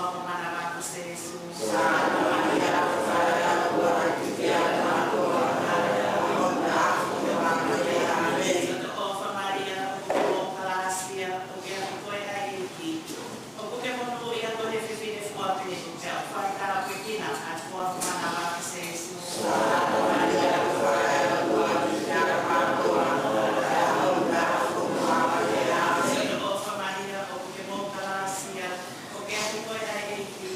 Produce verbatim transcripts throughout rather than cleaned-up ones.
ʻofa Malia, ʻofa Malia, ʻoku ke mo kalāsia, ʻoku ke ʻiate koe ʻa e ʻEiki. ʻOku ke monūʻia koe he fefine fua pē, pea ʻoku faitāpuekina ʻa e fuʻu ʻofa manava ko Sēsū. ʻOfa Malia, ʻoku ke mo kalāsia, ʻoku ke ʻiate koe ʻa e ʻEiki.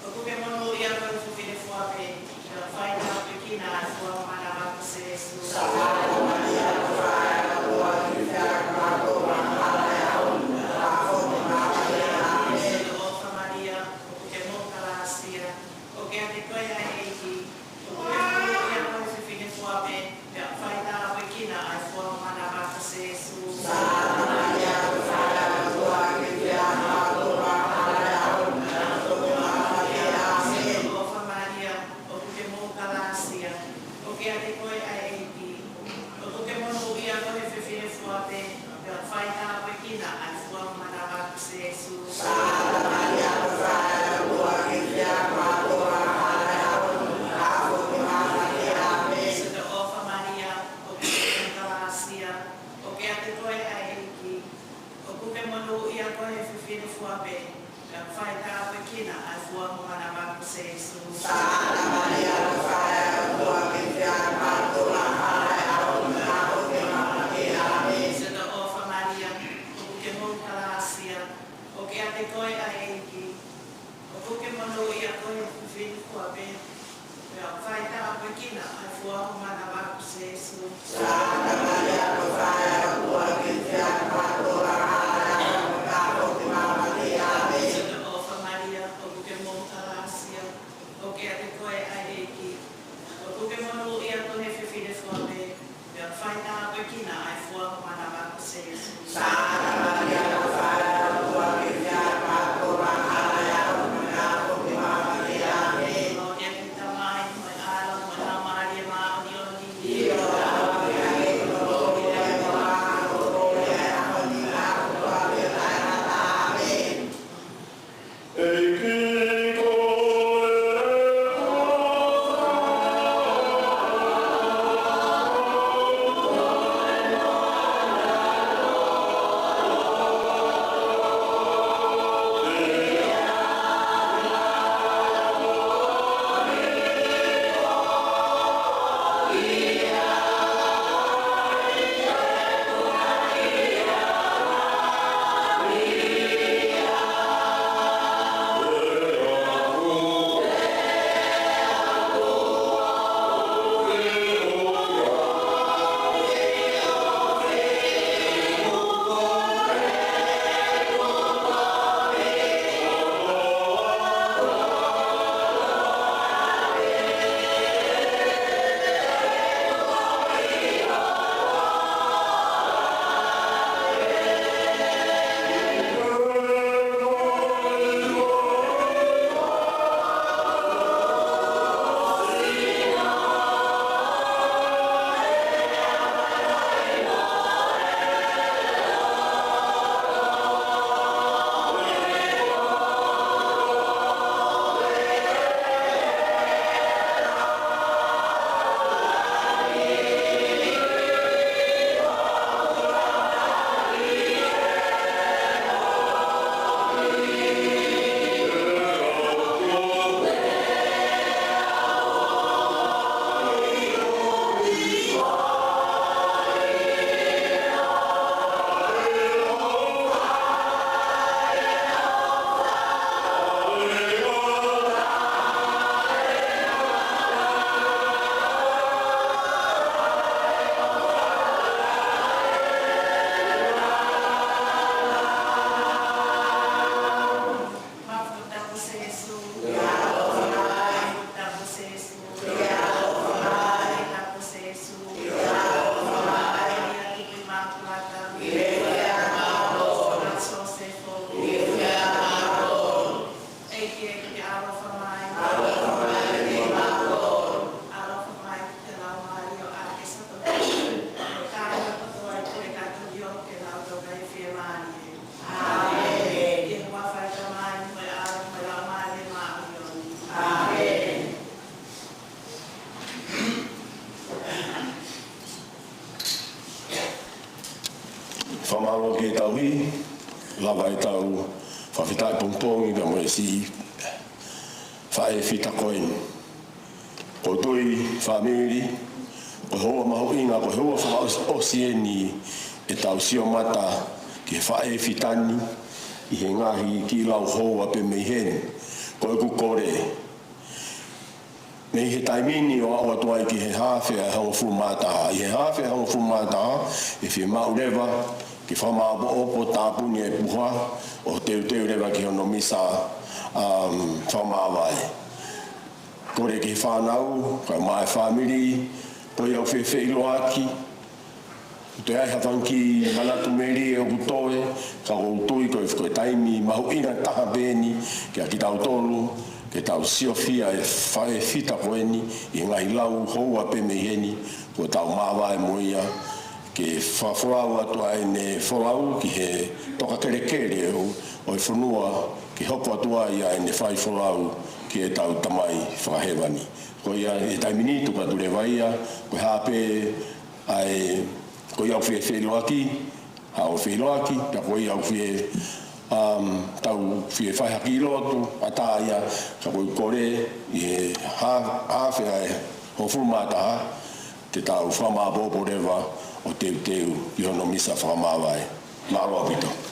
ʻOku ke monūʻia koe he fefine fua pē, pea ʻoku faitāpuekina ʻa e fuʻu ʻofa manava ko Sēsū. ʻOfa Malia, ʻoku ke mo kalāsia, ʻoku ke ʻiate koe ʻa e ʻEiki. ʻOku ke monūʻia koe he fefine fua pē, pea ʻoku faitāpuekina ʻa e fuʻu ʻofa manava ko Sēsū. ʻOfa Malia, ʻoku ke mo kalāsia, ʻoku ke ʻiate koe ʻa e ʻEiki. ʻOku ke monūʻia koe he fefine fua pē, pea ʻoku faitāpuekina ʻa e fuʻu ʻofa manava ko Sēsū. ʻOfa Malia, ʻoku ke mo kalāsia, ʻoku ke ʻiate koe ʻa e ʻEiki. ʻOku ke monūʻia koe he fefine fua pē, pea ʻoku faitāpuekina ʻa e fuʻu ʻofa manava ko Sēsū. ʻOfa Malia, ʻoku ke mo kalāsia, ʻoku ke ʻiate koe ʻa e ʻEiki. ʻOku ke monūʻia koe he fefine fua pē, pea ʻoku faitāpuekina ʻa e fuʻu ʻofa manava ko Sēsū. ʻOfa Malia, ʻoku ke mo kalāsia, ʻoku ke ʻiate koe ʻa e ʻEiki. ʻOku ke monūʻia koe he fefine fua pē, pea ʻoku faitāpuekina ʻa e fuʻu ʻofa manava ko Sēsū. Mālō ʻa e Tamai, mo e ʻAlo, mo e Laumālie Māʻoniʻoni. he tauhi, lava ʻetau fakafetaʻi pongipongi pea mo e siʻi faʻē fita ko eni. ʻOku ou tui fāmili, ko e houa mahuʻinga, ko e houa fakaʻosi ʻeni ʻetau sio mata ki he faʻē fita ni ʻi he ngaahi kiʻi lau houa pē mei heni. Ko ʻeku kole, mei he taimi ni ʻo aʻu atu ai ki he haafe ʻe hongofulu mā taha. ʻI he haafe ʻe hongofulu mā taha, ʻe fiemaʻu leva ke fakamāʻopoʻopo, tāpuni e puha ʻo teuteu leva ki hono misa, um, fakamāvae. Kole ki he fānau, kae ʻumaʻā e fāmili, ko ia ʻoku fie feʻiloaki, toe ʻi ai ha fanga kiʻi manatu melie ʻoku toe, ka ʻoku ou tui ko e, ko e taimi mahuʻinga taha pē ʻeni kia kitautolu, ke tau siofia e faʻē fita ko eni ʻi he ngaahi lau houa pē mei heni, kuo tau māvae mo ia, ke fakafolau atu ʻa ʻene folau ki he toka kelekele ʻo, ʻo e fonua, ke hoko atu ai ʻa ʻene fai folau ki heʻetau Tamai Fakahēvani. Ko ia, ʻi he taimi ni tuku atu leva ia, ko e hā pē ʻa e, ko ia ʻoku fie feʻiloaki, haʻu ʻo feʻiloaki, pea ko ia ʻoku fie, um, tau fie fai ha kiʻi lotu, ʻatā ia, ka ʻoku ou kole, ʻi he hā-, haafe ʻe hongofulu mā taha, te tau fakamāʻopoʻopo leva ʻo teuteu ki hono misa fakamāvae. Mālō ʻaupito.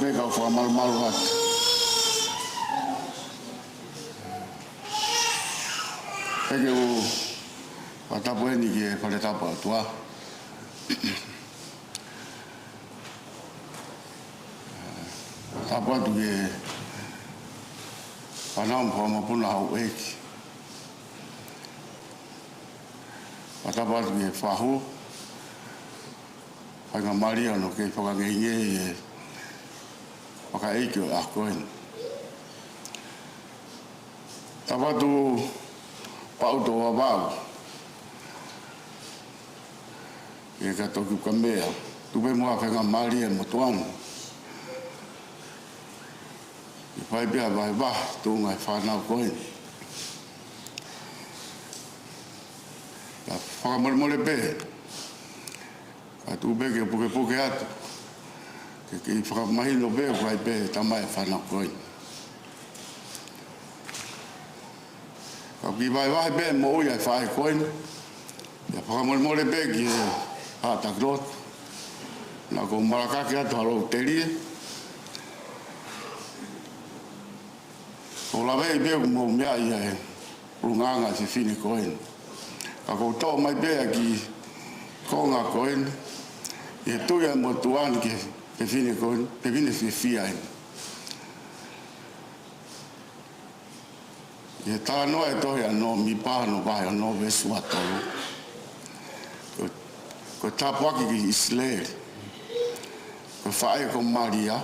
Pea kau fakamalumalu atu. Pea ke u fakatapu eni ki he fale tapu ʻOtua. Tapu atu ki he fānau mo e mapuna houʻeiki. Tapu atu ki he fahu, faingamālie hono kei fakangeingei e fakaʻeiki ʻo e ʻaho ko eni. Tapu atu Pauto Vavaʻu, ʻe ka toki ukamea, tupe mo ha faingamālie mo tuan. ʻE fai pē ha vahevahe tuʻunga e fānau ko eni. Ka fakamolemole pē, ka tuku pē ke pukepuke atu, ke kei fakamahino pē ʻoku ʻi ai pē tama e fānau ko eni. Ka kiʻi vahevahe pē moʻui ʻa e faʻē ko eni. Pea fakamolemole pē ki he haʻa taki lotu. Naʻa ku malakaki atu ha lou telie. Ko e lave pē ʻoku mou meaʻi ʻa e ʻulungaanga e fefine ko eni. Ka ʻoku ou toʻo mai pē ʻa e kiʻi konga ko eni, ʻi he tui ʻa e motuʻa ni ki he fefine ko eni, fefine fiefia eni. ʻI he talanoa e tohi ʻa Nōmipa hono vahe ono veesi ua tolu. Ko, ko e tāpuaki ki ʻIsileli. Ko e faʻē ko Malia,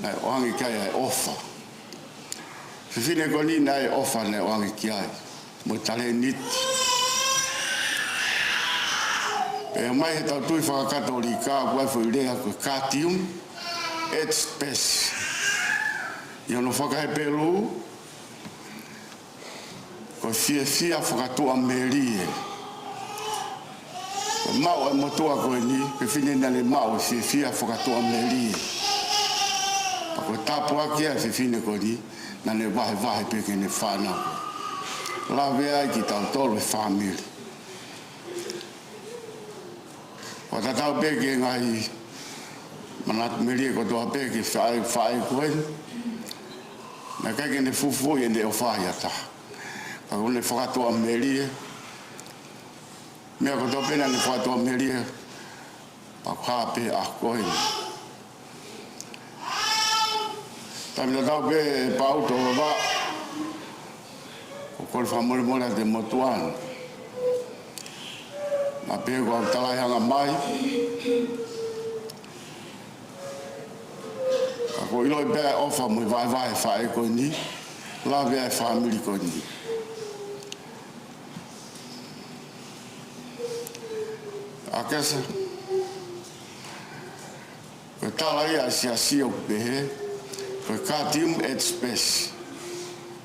naʻe ʻoange ki ai ʻa e ʻofa. Fefine ko eni naʻe ʻofa naʻe ʻoange ki ai. Mo e talēniti. Pea mai he tau tui fakakatolika, ʻoku ʻi ai e foʻi lea ko e Gaudium et Spes. ʻI hono fakaHepelū, ko e fiefia fakatuʻamelie. Ko e maʻu e motuʻa ko eni, fefine naʻa ne maʻu e fiefia fakatuʻamelie. Pea ko e tāpuaki ia e fefine ko eni, naʻa ne vahevahe pē ki heʻene fānau. Lave ai kitautolu e fāmili. Fakatatau pē ki he ngaahi manatu melie kotoa pē ki he faʻē, faʻē ko eni. Naʻe ʻikai ke ne fufuuʻi ʻene ʻofa ʻi ha taha. Ka ko ʻene fakatuʻamelie. Meʻa kotoa pē naʻa ne fakatuʻamelie. Pea ko e hā pē ʻa ko eni. Taimi tatau pē Pauto Vavaʻu, ʻoku ou kole fakamolemole atu e motuʻa ni. Naʻa pē ko au talaihanga mai. Ka ʻoku ou ʻiloʻi pē ʻa e ʻofa mo e vahevahe e faʻē ko eni. Lave ʻa e fāmili ko eni. ʻAkesa. Ko e tala ia ʻa e siasi ʻoku pehē, ko e Gaudium et Spes.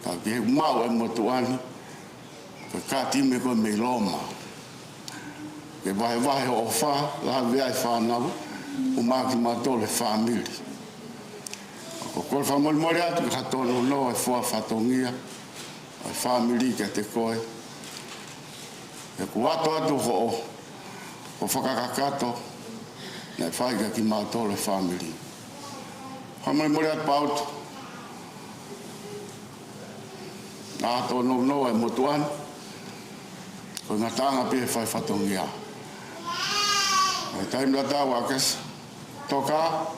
Ka ke maʻu e motuʻa ni, ko e Gaudium ē ko e mei Loma. Ke vahevahe hoʻo ʻofa, lave ʻa e fānau, ʻumaʻā kimautolu e fāmili. ʻOku ou kole fakamolemole atu, ka tōnounou e fua fatongia ʻa e fāmili kiate koe. ʻOku ʻoatu atu hoʻo, hoʻo fakakakato, naʻe fai kia kimautolu e fāmili. Fakamolemole atu Pauto. Naʻa tōnounou e motuʻa ni, ko e ngataʻanga pē e fai fatongia. ʻI he taimi tatau ʻAkesa, toka,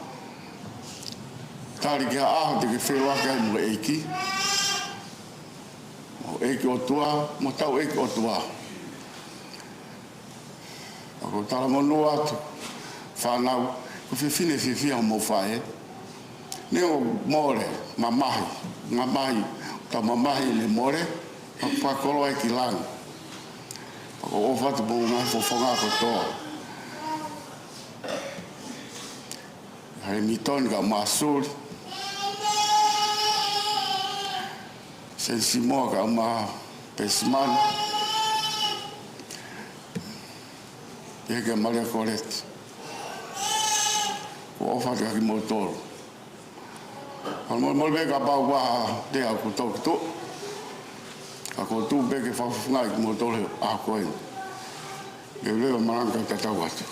tali ki ha ʻaho te ke feʻiloaki ai mo e ʻEiki. Mo e ʻEiki ʻOtua, mo hotau ʻEiki ʻOtua. ʻOku ou talamonū atu, fānau, ko e fefine fiefia hoʻomou faʻē. Neongo mole, mamahi, mamahi, tau mamahi ʻene mole, ka ʻoku fakakoloa ia ki langi. ʻOku ou ʻofa atu mo e ngaahi fofonga kotoa. Hamilton kae ʻumaʻā Suli. Seni Simoa kae ʻumaʻā Pesimani. Pehē kia Malia Koleti. ʻOku ou ʻofa atu kia kimoutolu. Fakamolemole pē kapau ʻoku ʻi ai ha lea ʻoku toki tuʻu. Ka ʻoku ou tuʻu pē ke fakafofongaʻi kimoutolu he ʻaho ko eni. Leveleva malanga kae tatau atu.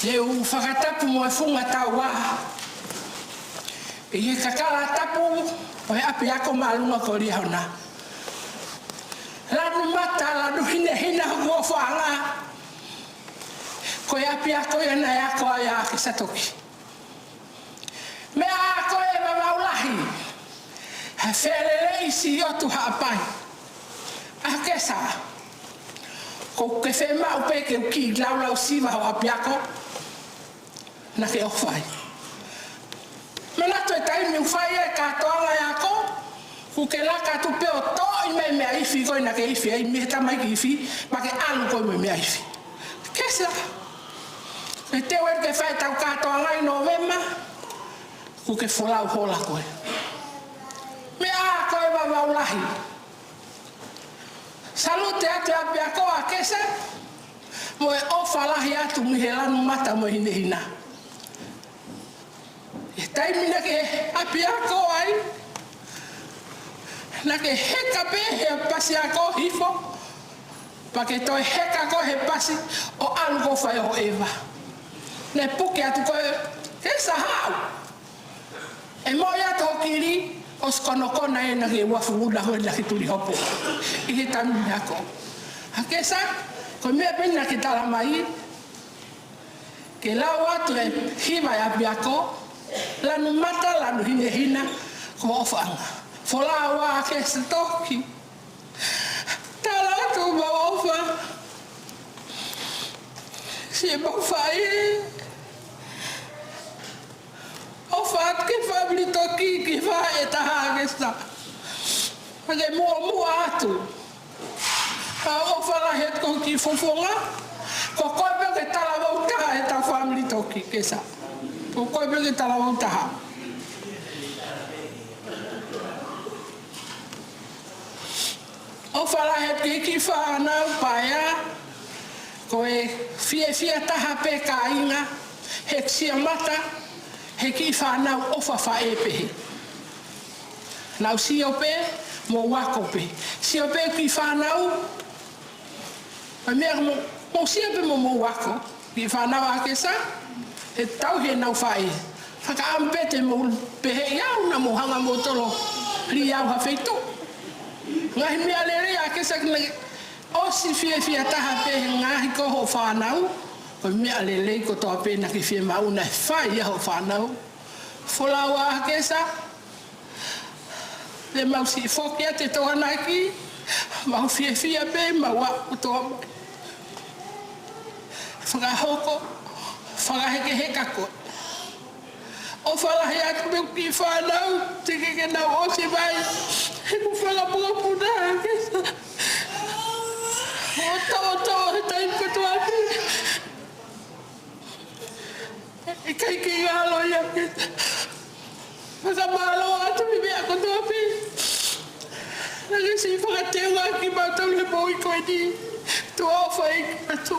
Te u fakatapu mo e funga taua ʻi he kakala tapu ʻo e ʻapiako māʻolunga ko Liahona. Lanu mata, lanu hinehina hoku ʻofaʻanga. Ko e ʻapiako ia naʻe ako ai ʻa ʻAkesa Toki. Meʻa ko ē Vavaʻu Lahi, ha felelei si otu Haʻapai. ʻAkesa, ʻoku ke fiemaʻu pē ke u kiʻi laulau siva ho ʻapiako? Naʻa ke ʻofa ai. Manatu e taimi ʻoku fai ai e kātoanga e ako, ʻoku ke laka atu pē ʻo toʻo mai e meʻa ifi ko ē naʻa ke ifi ai mei he tamaiki ifi, pea ke ʻalu koe mo e meʻa ifi. ʻAkesa, ʻe teu eni ke fai ʻetau kātoanga ʻi Nōvema, ʻoku ke folau hola koe. Meʻa ko ē Vavaʻu Lahi. Salute atu e ʻapiako ʻAkesa, mo e ʻofa lahi atu mei he lanu mata mo e hinehina. ʻI he taimi naʻa ke ʻapiako ai, naʻa ke heka pē he pasi ako hifo, pea ke toe heka koe he pasi ʻo ʻalu koe ʻo fai hoʻo ʻeva. Naʻe puke atu koe, ʻAkesa haʻu. ʻE moʻi atu ho kili, ʻosi konokona ē naʻa ke uafulu na ko ē naʻa ke tuli hopo. ʻI he taimi ako. ʻAkesa, ko e meʻa pē naʻa ke tala mai, ke lau atu e hiva e ʻapiako, lanu mata, lanu hinehina, ko e ʻofaʻanga. Folau ā ʻAkesa Toki. Tala atu homau ʻofa. Siʻemau faʻē. ʻOfa atu ki he fāmili Toki, ki he faʻē taha ʻAkesa. Pea ke muʻomuʻa atu. Pea ʻofa lahi atu ki he kiʻi fofonga. Ko koe pē ke talavou taha ʻetau fāmili Toki, ʻAkesa. Ko koe pē ke talavou taha. ʻOfa lahi atu ki he kiʻi fānau paea, ko e fiefia taha pē kāinga, he sio mata, he kiʻi fānau ʻofa faʻē pehē. Nau sio pē, mou ako pē. Sio pē kiʻi fānau, ʻa e meʻa mo, mou sio pē mo mou ako. Kiʻi fānau ʻAkesa, he tau he nau faʻē. Fakaʻamu pē te mou pehē ʻi au naʻa mou hanga mo tolo li au ha feituʻu. Ngaahi meʻa lelei ʻAkesa naʻe ʻosi fiefia taha pē he ngaahi ko hoʻo fānau. Ko e meʻa lelei kotoa pē naʻa ke fiemaʻu naʻe fai ʻe hoʻo fānau. Folau ā ʻAkesa, te mau siʻi foki atu e toʻonaki, mau fiefia pē, mau aʻu kotoa mai. Fakahoko, fakahekeheka koe. ʻOfa lahi atu mei he kiʻi fānau, teʻeki ke nau ʻosi mai, he ʻoku fakapukapuka ʻAkesa. ʻO toʻotoʻo he taimi kotoa pē. ʻIkai ke ngalo ia ke fakamālō atu he meʻa kotoa pē. Naʻa ke siʻi fakateunga kimautolu he moʻui ko eni. Tuʻa ʻofa ʻeiki atu.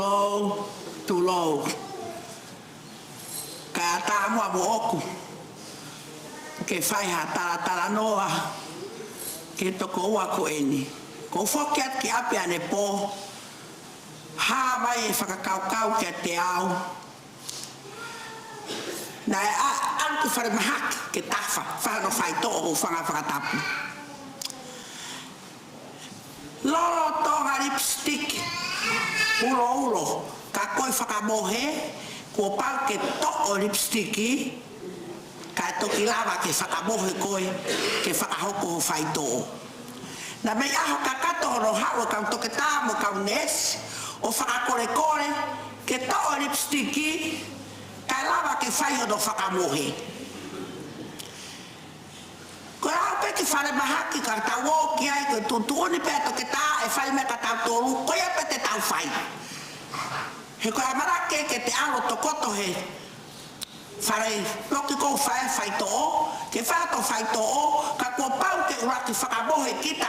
Tulou, tulou. Kae ʻatā muʻa moʻoku ke fai ha talatalanoa ki he tokoua ko eni. Ko u foki atu ki ʻapi anepō, hā mai e fakakaukau kiate au. Naʻe ʻa, ʻalu ki falemahaki ke tafa, fai hono faitoʻo, hūfanga he fakatapu. Lolotonga lipstick, uloulo, ka ko e fakamohe, kuo pau ke toʻo lipstick, kae toki lava ke fakamohe koe, ke fakahoko ho faitoʻo. Naʻe mei ʻaho kakato hono haʻu e kau toketā mo e kau neesi ʻo fakakolekole ke toʻo lipstick, kae lava ke fai hono fakamohe. Ko e aʻu pē ki falemahaki ka tau ō ki ai, ko e tuʻutuʻuni pē ʻa e toketā ʻe fai meʻa kia tautolu, ko ia pē te tau fai. He ko e ʻamanaki ke te ʻalu ʻo tokoto he fale, toki ʻoku fai e faitoʻo, ke fai hoto faitoʻo, ka kuo pau ke ʻuluaki fakamohe kita,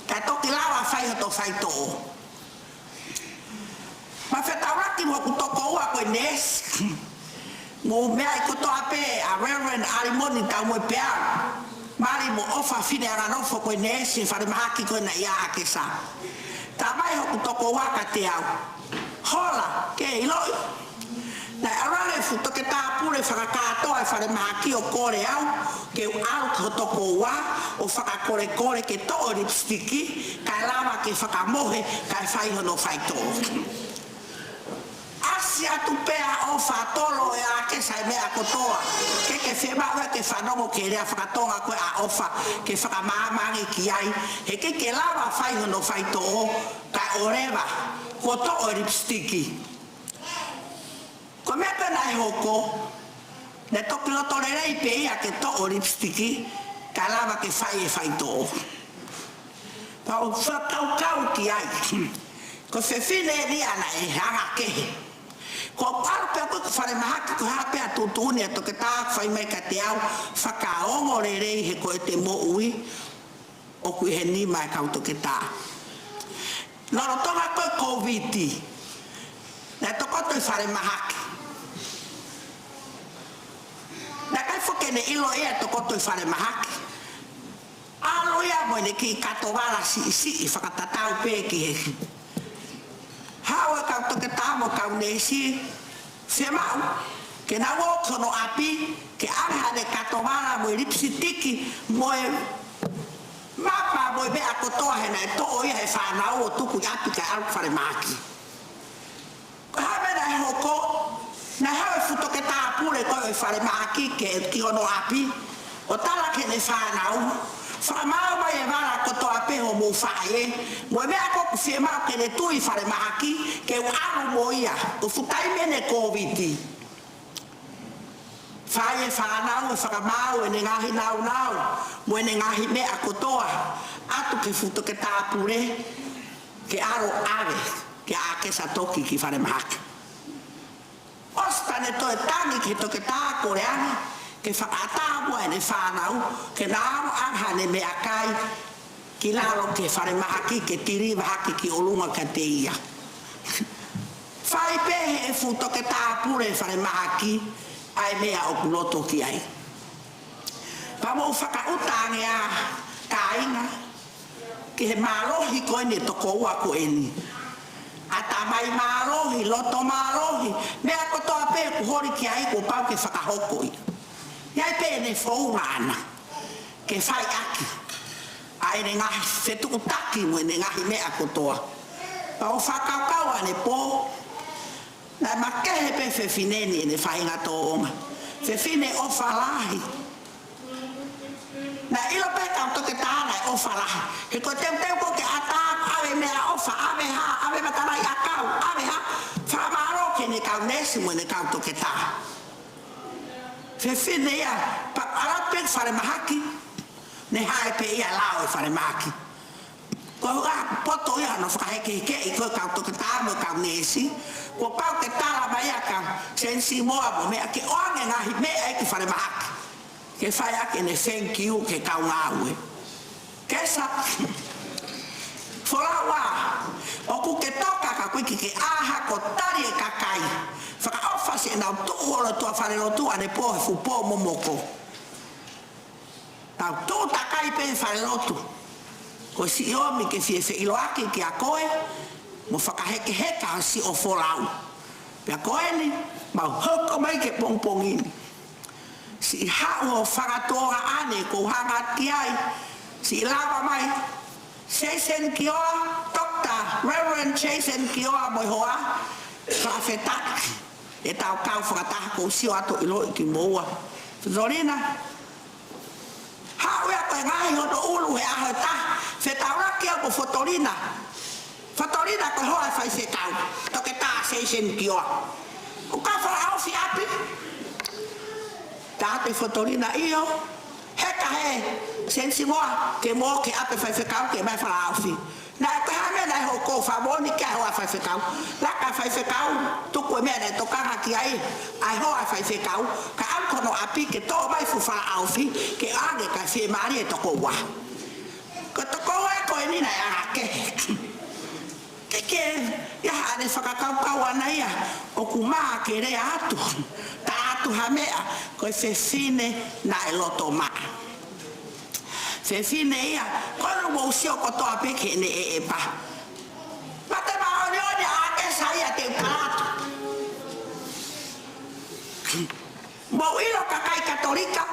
kae toki lava fai hoto faitoʻo. Mafetaulaki mo hoku tokoua ko e neesi. Mo e meʻa kotoa pē ʻa Reverend ʻAlimoni Taumuepeau. Mali mo ʻOfa Fineanganofo ko e neesi he falemahaki ko ena ʻia ʻAkesa. Talamai hoku tokoua kiate au, hola, ke ʻiloʻi. Naʻe ʻalu ange e fuʻu toketā pule fakakātoa e falemahaki ʻo kole au ke u ʻalu ki ho tokoua ʻo fakakolekole ke toʻo e lipstick, kae lava ke fakamohe, kae fai hono faitoʻo. ʻAsi atu pē ʻa ʻOfa, tolo ʻe ʻAkesa e meʻa kotoa. Ke ke fiemaʻu ia ke fanongo ki he lea fakatonga ko ē ʻa ʻOfa, ke fakamāmani ki ai. He ʻikai ke lava fai hono faitoʻo, kae ʻoleva kuo toʻo e lipstick. Ko e meʻa pē naʻe hoko, naʻe toki loto lelei pē ia ke toʻo e lipstick, kae lava ke fai e faitoʻo. Pea u fakakaukau ki ai. Ko e fefine eni ia naʻe hanga kehe. Ko e ʻalu pē ko ē ki falemahaki, ko e hā pē ʻa e tuʻutuʻuni ʻa e toketā, fai mai kiate au, fakaongo lelei he ko ʻete moʻui ʻoku ʻi he nima e kau toketā. Lolotonga ko e Kōviti, naʻe tokoto ʻi falemahaki. Naʻe ʻikai foki ke ne ʻilo ia ʻe tokoto ʻi falemahaki. ʻAlu ia mo ʻene kiʻi kato vala siʻisiʻi fakatatau pē ki he. Haʻu e kau toketā mo e kau neesi, fiemaʻu ke nau ō ki hono ʻapi, ke ʻave haʻane kato vala mo e lipisitiki, mo e mapa, mo e meʻa kotoa he naʻe toʻo ia ʻe he fānau ʻo tuku ʻi ʻapi kae ʻalu ki falemahaki. Ko e hā e meʻa naʻe hoko, naʻe haʻu e fuʻu toketā pule ko ē ʻo e falemahaki ki hono ʻapi, ʻo tala ki heʻene fānau, fakamaau mai e vala kotoa pē homou faʻē, mo e meʻa ko ē ʻoku fiemaʻu ke ne tui ʻi falemahaki, ke u ʻalu mo ia, ko e fuʻu taimi eni e Kōviti. Fai e fānau e fakamaau ʻene ngaahi nāunau, mo ʻene ngaahi meʻa kotoa, atu ki he fuʻu toketā pule, ke ʻalu ʻo ʻave kia ʻAkesa toki ki falemahaki. ʻOsi pea ne toe tangi ki he toketā, kole ange ke fakaʻatā muʻa ʻene fānau, ke na ʻave haʻane meʻakai ki lalo ki he falemahaki ke tiliva hake ki ʻolunga kiate ia. Fai pē ʻe he fuʻu toketā pule falemahaki ʻa e meʻa ʻoku loto ki ai. Pea mou fakaʻuta ange ā kāinga, ki he mālohi ko eni e tokoua ko eni. ʻAtamai mālohi, loto mālohi, meʻa kotoa pē ʻoku holi ki ai kuo pau ke fakahoko ia. ʻI ai pē ʻene founga ʻana ke fai ʻaki ʻa ʻene ngaahi fetuʻutaki mo ʻene ngaahi meʻa kotoa. Pea u fakakaukau anepō, naʻe makehe pē e fefine ni ʻene faʻahinga tōʻonga. Fefine ʻofa lahi. Naʻe ʻilo pē kau toketā naʻe ʻofa lahi. He ko e teuteu ko ē ke ʻatā, ʻave meʻaʻofa, ʻave hā, ʻave matavai ʻakau, ʻave hā, fakamālō ki heʻene kau neesi mo ʻene kau toketā. Fefine ia, pea ʻalu pē ki falemahaki, ne hae pē ia lao e falemahaki. Ko e ʻuhinga poto ia hono fakahekehekeʻi ko ē kau toketā mo e kau neesi, kuo pau ke tala mai ʻa e kau senisi moa mo e meʻa ke ʻoange ngaahi meʻa ia ki falemahaki. Ke fai ʻaki ʻene thank you ki he kau ngāue. Ke sa, folau ā, ʻOku ke toka ka ʻoku ʻikai ke ʻi ai hako tali e kakai. Fakaʻofa siʻenau tuʻu holo tuʻa falelotu ʻanepō he fuʻu pō momoko. Tau tuʻu takai pē he falelotu. Ko e siʻi ʻomi ke fie feʻiloaki kiate koe, mo fakahekeheka ho siʻo folau. Pea ko eni, mau hoko mai ki he pongipongi ni. Siʻi haʻu ho fakatuʻoʻane ʻoku ou hanga ki ai, siʻi lava mai, Jason Kioa, Doctor Reverend Jason Kioa mo e hoa, fakafetaʻi. ʻEtau kau fakataha ʻoku ou sio atu ʻiloʻi kimoua. Fotolina. Haʻu ia ko e ngaohi hono ʻulu he ʻaho ʻe taha. Fetaulaki au mo Fotolina. Fotolina ko e hoa ʻo e faifekau. Toketā Jason Kioa. ʻOku ke fakaʻofi ʻapi? Tala atu ʻe Fotolina ʻio. Heka he Senisi moa ke mo ke ʻapi faifekau ke mai fakaʻofi. Naʻe ko e hā e meʻa naʻe hoko? Fakamoʻoni ki he hoa faifekau. Laka faifekau, tuku e meʻa naʻe tokanga ki ai ʻa e hoa faifekau, kae ʻalu ki hono ʻapi ke toʻo mai fuʻu fakaʻofi, ke ʻoange kae fiemālie e tokoua. Ko e tokoua ko eni naʻe ʻalu hake. Ke ke, ia haʻane fakakaukau ʻana ia, ʻoku mā ke lea atu, tā atu ha meʻa, ko e fefine naʻe loto mā. Fefine ia, ko ʻene mou sio kotoa pē ki heʻene ʻeʻepa. Mate māʻoniʻoni ʻa ʻAkesa ia te u tala atu. Mou ʻilo kakai Katolika,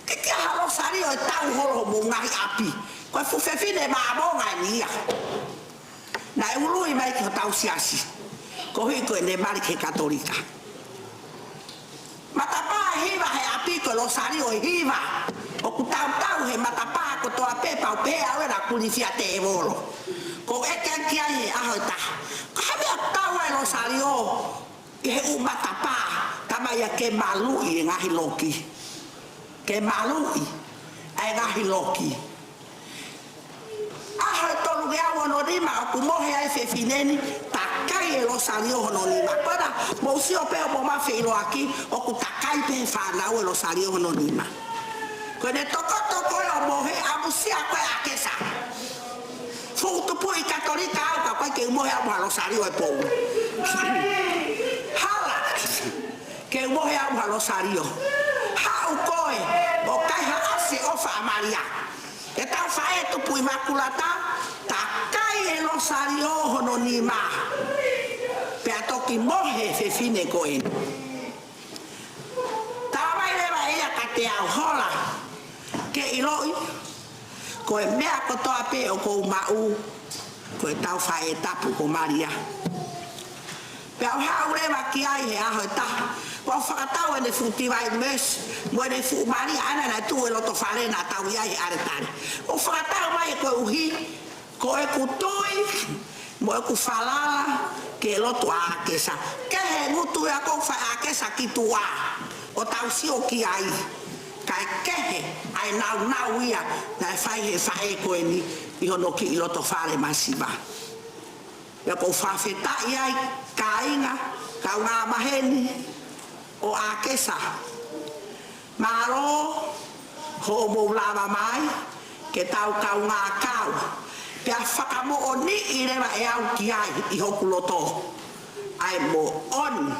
ke ke ʻi ai ha losalio ʻe tau holo homou ngaahi ʻapi. Ko e fuʻu fefine Māmonga eni ia. Naʻe ului mai ki hotau siasi. Koeʻuhi ko ʻene mali ki he Katolika. Matapā ʻe hiva he ʻapi ko e losalio ʻe hiva. ʻOku tautau he matapā kotoa pē pau pē au ena kulifia tēvolo. Ko e ʻeke ki ai he ʻaho ʻe taha. Ko e hā e meʻa ʻoku tau ai e losalio ʻi he ʻū matapā, talamai ia ke maluʻi e ngaahi loki. Ke maluʻi ʻa e ngaahi loki. ʻAho ʻe tolungeau hono nima ʻoku mohe ai e fefine ni, takai e losalio hono nima. Ko ena, mou sio pē ʻo mou feʻiloaki, ʻoku takai pē he fānau e losalio hono nima. Ko ʻene tokotoko ē ʻo mohe, ʻamusia ko ē ʻa ʻAkesa. Fuʻu tupuʻi Katolika au ka ʻoku ʻikai ke u mohe au mo ha losalio he poʻuli. Hala. Ke u mohe au mo ha losalio. Haʻu koe, ʻo kaihaʻa ʻa e ʻofa ʻa Malia. ʻEtau faʻē tupu ʻi Imakulata, takai e losalio hono nima. Pea toki mohe e fefine ko eni. Talamai leva ʻe ia kiate au, hola, ke ʻiloʻi, ko e meʻa kotoa pē ʻoku ou maʻu, ko ʻetau faʻē tapu ko Malia. Pea u haʻu leva ki ai he ʻaho ʻe taha, pea u fakatau ʻene fuʻu Divine Mercy, mo ʻene fuʻu Malia ʻana naʻe tuʻu he loto fale naʻa tau ʻi ai he ʻaletale. ʻO fakatau mai koeʻuhi ko ʻeku tui mo ʻeku falala ki he lotu ʻa ʻAkesa. Kehe e ngutu ia ʻoku fai ʻe ʻAkesa ki tuʻa, ʻo tau sio ki ai. Kae kehe ʻa e naunau ia naʻe fai he faʻē ko eni ʻi hono kiʻi loto fale masiva. Pea ʻoku ou fakafetaʻi ai, kāinga, kaungā maheni ʻo ʻAkesa. Mālō hoʻomou lava mai ke tau kaungā kau. Pea fakamoʻoniʻi leva ʻe au ki ai ʻi hoku loto ʻa e moʻoni,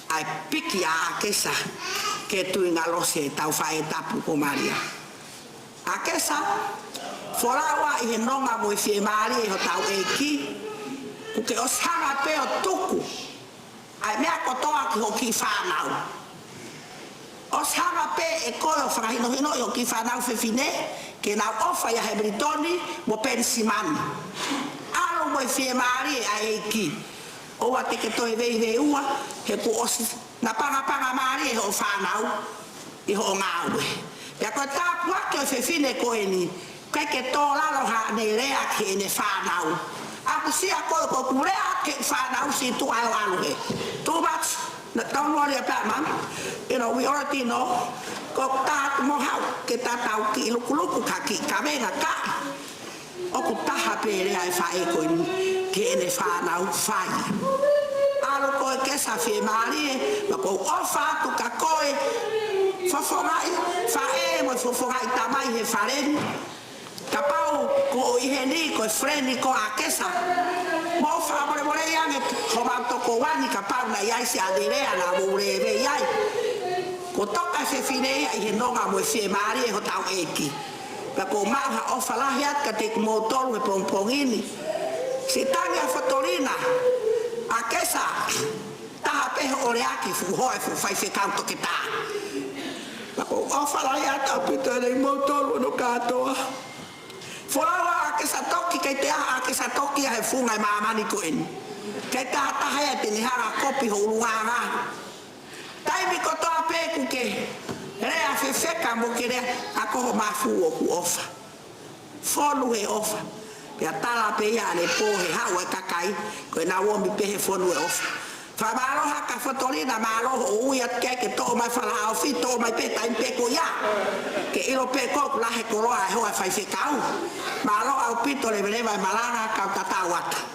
ʻa e piki ʻa ʻAkesa ki he tuingalosi ʻetau faʻē tapu ko Malia. ʻAkesa, folau ā ʻi he nonga mo e fiemālie ʻi hotau ʻEiki, kuo ke ʻosi hanga pē ʻo tuku ʻa e meʻa kotoa ki hoʻo kiʻi fānau. ʻOsi hanga pē ʻe koe ʻo fakahinohinoʻi hoʻo kiʻi fānau fefine, ke nau ʻofa ʻia Hemilitoni mo Penisimani. ʻAlu mo e fiemālie ʻa e ʻEiki. ʻOua te ke toe veiveiua, he kuo ʻosi napangapanga mālie hoʻo fānau ʻi hoʻo ngāue. Pea ko e tāpuaki ʻo e fefine ko eni, ʻikai ke tō lalo haʻane lea ki heʻene fānau. ʻAmusia koe, ko ʻeku lea ki he fānau, sio atu ʻo ʻalu hē. Too much. No, don't worry about mum. You know, we already know. Ko e taha mo haʻu ke tatau kiʻi lukuluku ka kiʻi kavenga ka. ʻOku taha pē lea ʻa e faʻē ko eni ki heʻene fānau, fai. ʻAlu koe ʻAkesa fiemālie, pea ʻoku ou ʻofa atu kia koe, fofongaʻi faʻē mo e fofongaʻi tamai he fale ni. Kapau ko ʻi heni ko e friend ko ʻAkesa, mou fakamolemole ange homau tokoua ni kapau naʻe ʻi ai siʻa lelei naʻa mou lele ai. Ko e toka e fefine ia ʻi he nonga mo e fiemālie hotau ʻEiki. Pea ʻoku ou maʻu ha ʻofa lahi atu kiate kimoutolu he pongipongi ni. Siʻi tangi ʻa Fotolina, ʻAkesa, taha pē hoʻo lea ki he fuʻu hoa e fuʻu faifekau toketā. Pea ʻoku ou ʻofa lahi atu ʻaupito ʻiate kimoutolu hono kātoa. Folau ʻa ʻAkesa Toki, ʻikai toe ʻi ai ha ʻAkesa Toki ia he funga e māmani ko eni. ʻIkai toe ʻi ai ha taha ia te ne hanga ʻo kopi ho ʻulungaanga. Taimi kotoa pē ʻoku ke lea fefeka mo ke lea, ako ho mafu ʻoku ʻofa. Fonu he ʻofa. Pea tala pē ia ʻanepō he haʻu e kakai, ko ʻena ʻomi pē he fonu he ʻofa. Fakamālō ʻaupito Fotolina, mālō hoʻo ui atu ke ke toʻo mai Falaofi, toʻo mai pē taimi pē ko ia. Ke ʻilo pē ʻoku lahi e koloa e hoa faifekau. Mālō ʻaupito, leveleva e malanga, kau tatau atu.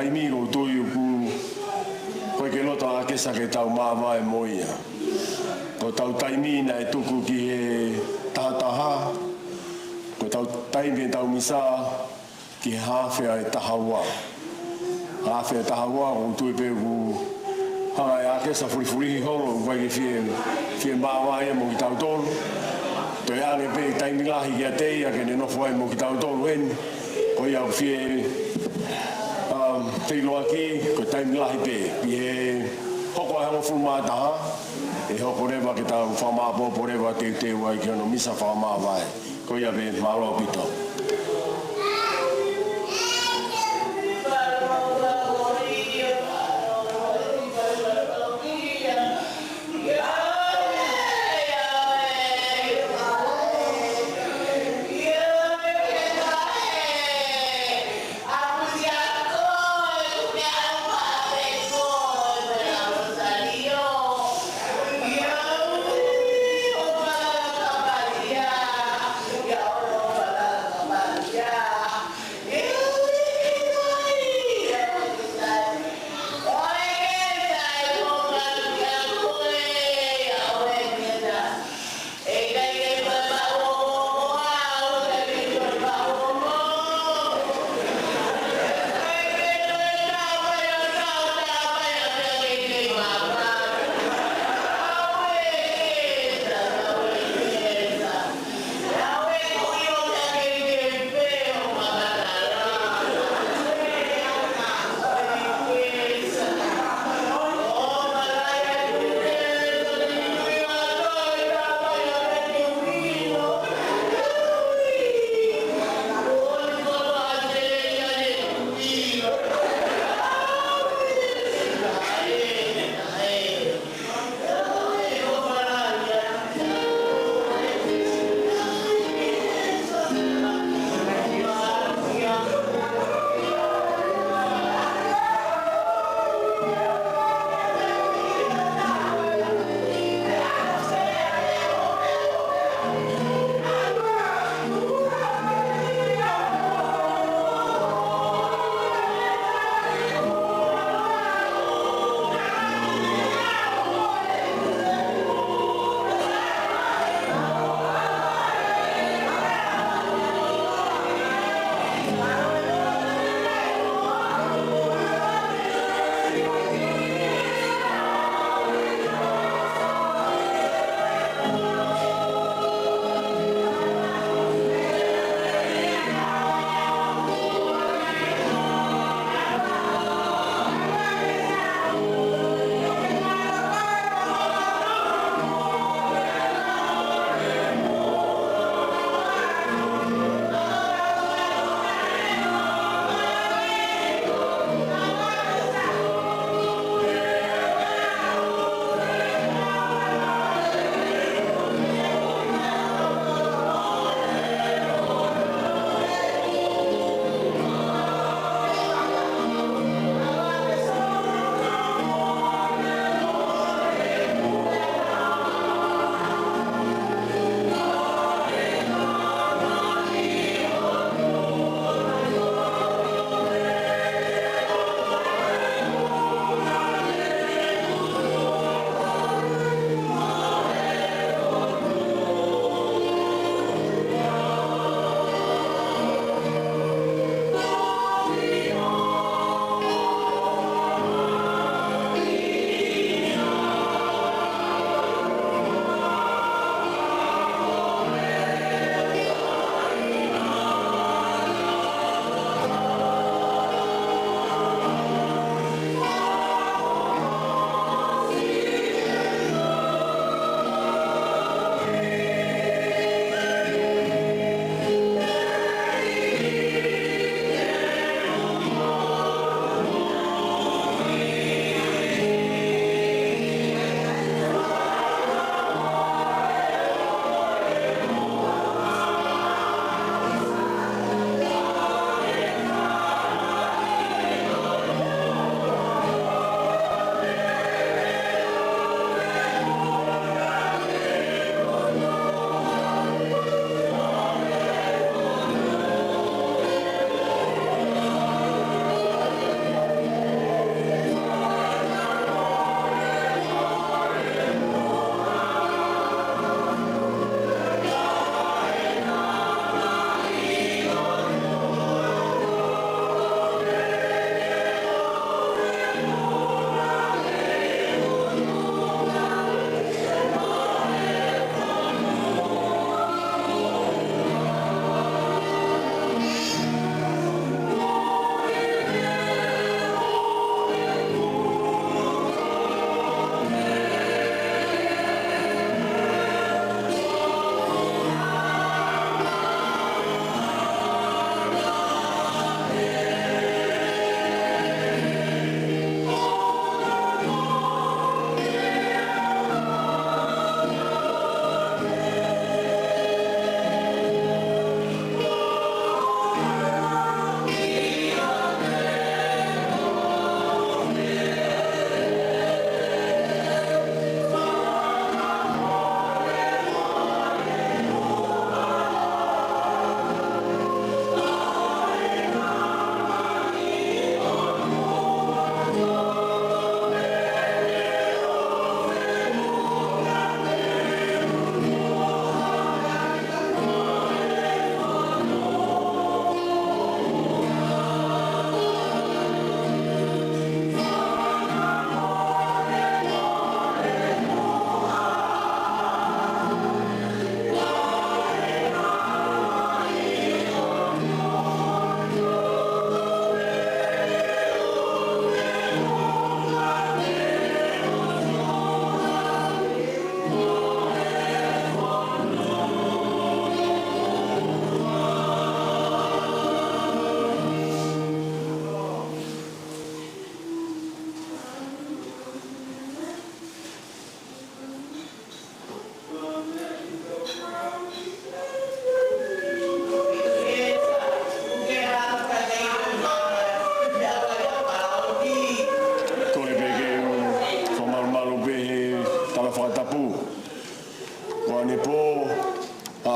taimi ʻoku ou tui ʻoku ʻikai ke loto ʻa ʻAkesa ke tau māvae mo ia. Ko ʻetau taimi naʻe tuku ki he tahataha, ko ʻetau taimi ʻetau misa ki he haafe ʻa e taha ua. Haafe ʻa e taha ua, ʻoku ou tui pē ʻoku hanga ʻe ʻAkesa ʻo fulifulihi holo, ʻoku ʻikai ke fie, fie māvae ia mo kitautolu. Toe ʻange pē taimi lahi kiate ia ke ne nofo ai mo kitautolu heni. Ko ia ʻoku fie, um, feʻiloaki, ko e taimi lahi pē. ʻI he hoko ʻa e hongofulu mā taha, ʻe hoko leva ke tau fakamāʻopoʻopo leva teuteu ai ki hono misa fakamāvae. Ko ia pē, mālō ʻaupito.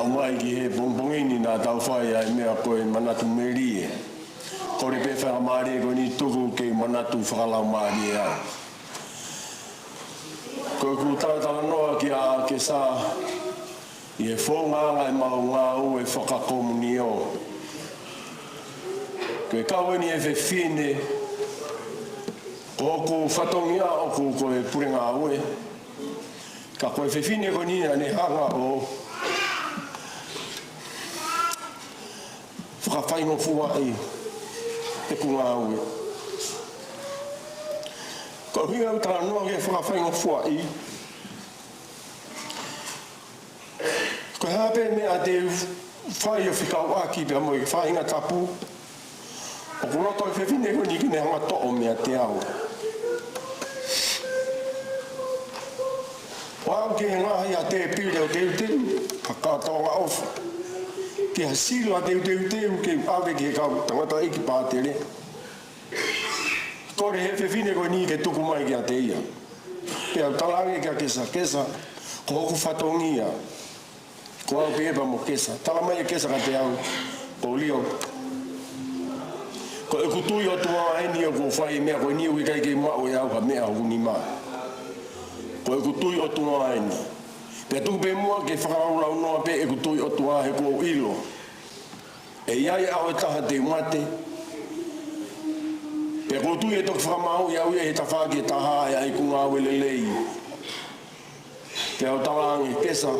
Mai ki he pongipongi ni naʻa tau fai ai e meʻa ko e manatu melie. Kole pē faingamālie ko eni tuku ke u manatu fakalaumālie au. Ko ʻeku talatalanoa kia ʻAkesa ʻi he founga ʻemau ngāue fakakomunio. Ko e kau eni e fefine, ko hoku fatongia ʻoku ko e pule ngāue. Ka ko e fefine ko eni naʻa ne hanga ʻo fakafaingofuaʻi ʻeku ngāue. Ko e ʻuhinga ʻeku talanoa ki he fakafaingofuaʻi, ko e hā pē meʻa te u fai ʻo fekauʻaki pea mo e faʻahinga tapu, ʻoku loto e fefine ko eni ke ne hanga toʻo meiate au. ʻO aʻu ki he ngaahi ʻa tēpile ʻo teuteu, ka ka tonga ofi. Ki ha sila teuteuteu ke u ʻave ki he kau tangataʻeiki pātele. Kole he fefine ko eni ke tuku mai kiate ia. Pea u talaange kia Kesa, Kesa, ko hoku fatongia. Ko au pē pea mo Kesa. Tala mai ʻe Kesa kiate au, ko Lio, ko ʻeku tui ʻOtua eni ʻoku fai e meʻa ko eni, ʻoku ʻikai ke maʻu ʻe au ha meʻa hoku nima. Ko ʻeku tui ʻOtua eni. Pea tuku pē muʻa ke fakalaulaunoa pē ʻeku tui ʻOtua he ʻoku ou ʻilo ʻe ʻi ai e ʻaho ʻe taha te u mate. Pea ʻoku ou tui ʻe toki fakamāuʻi au ia he tafaʻaki ʻe taha ʻe ʻai ʻeku ngāue lelei. Pea u talaange, Kesa,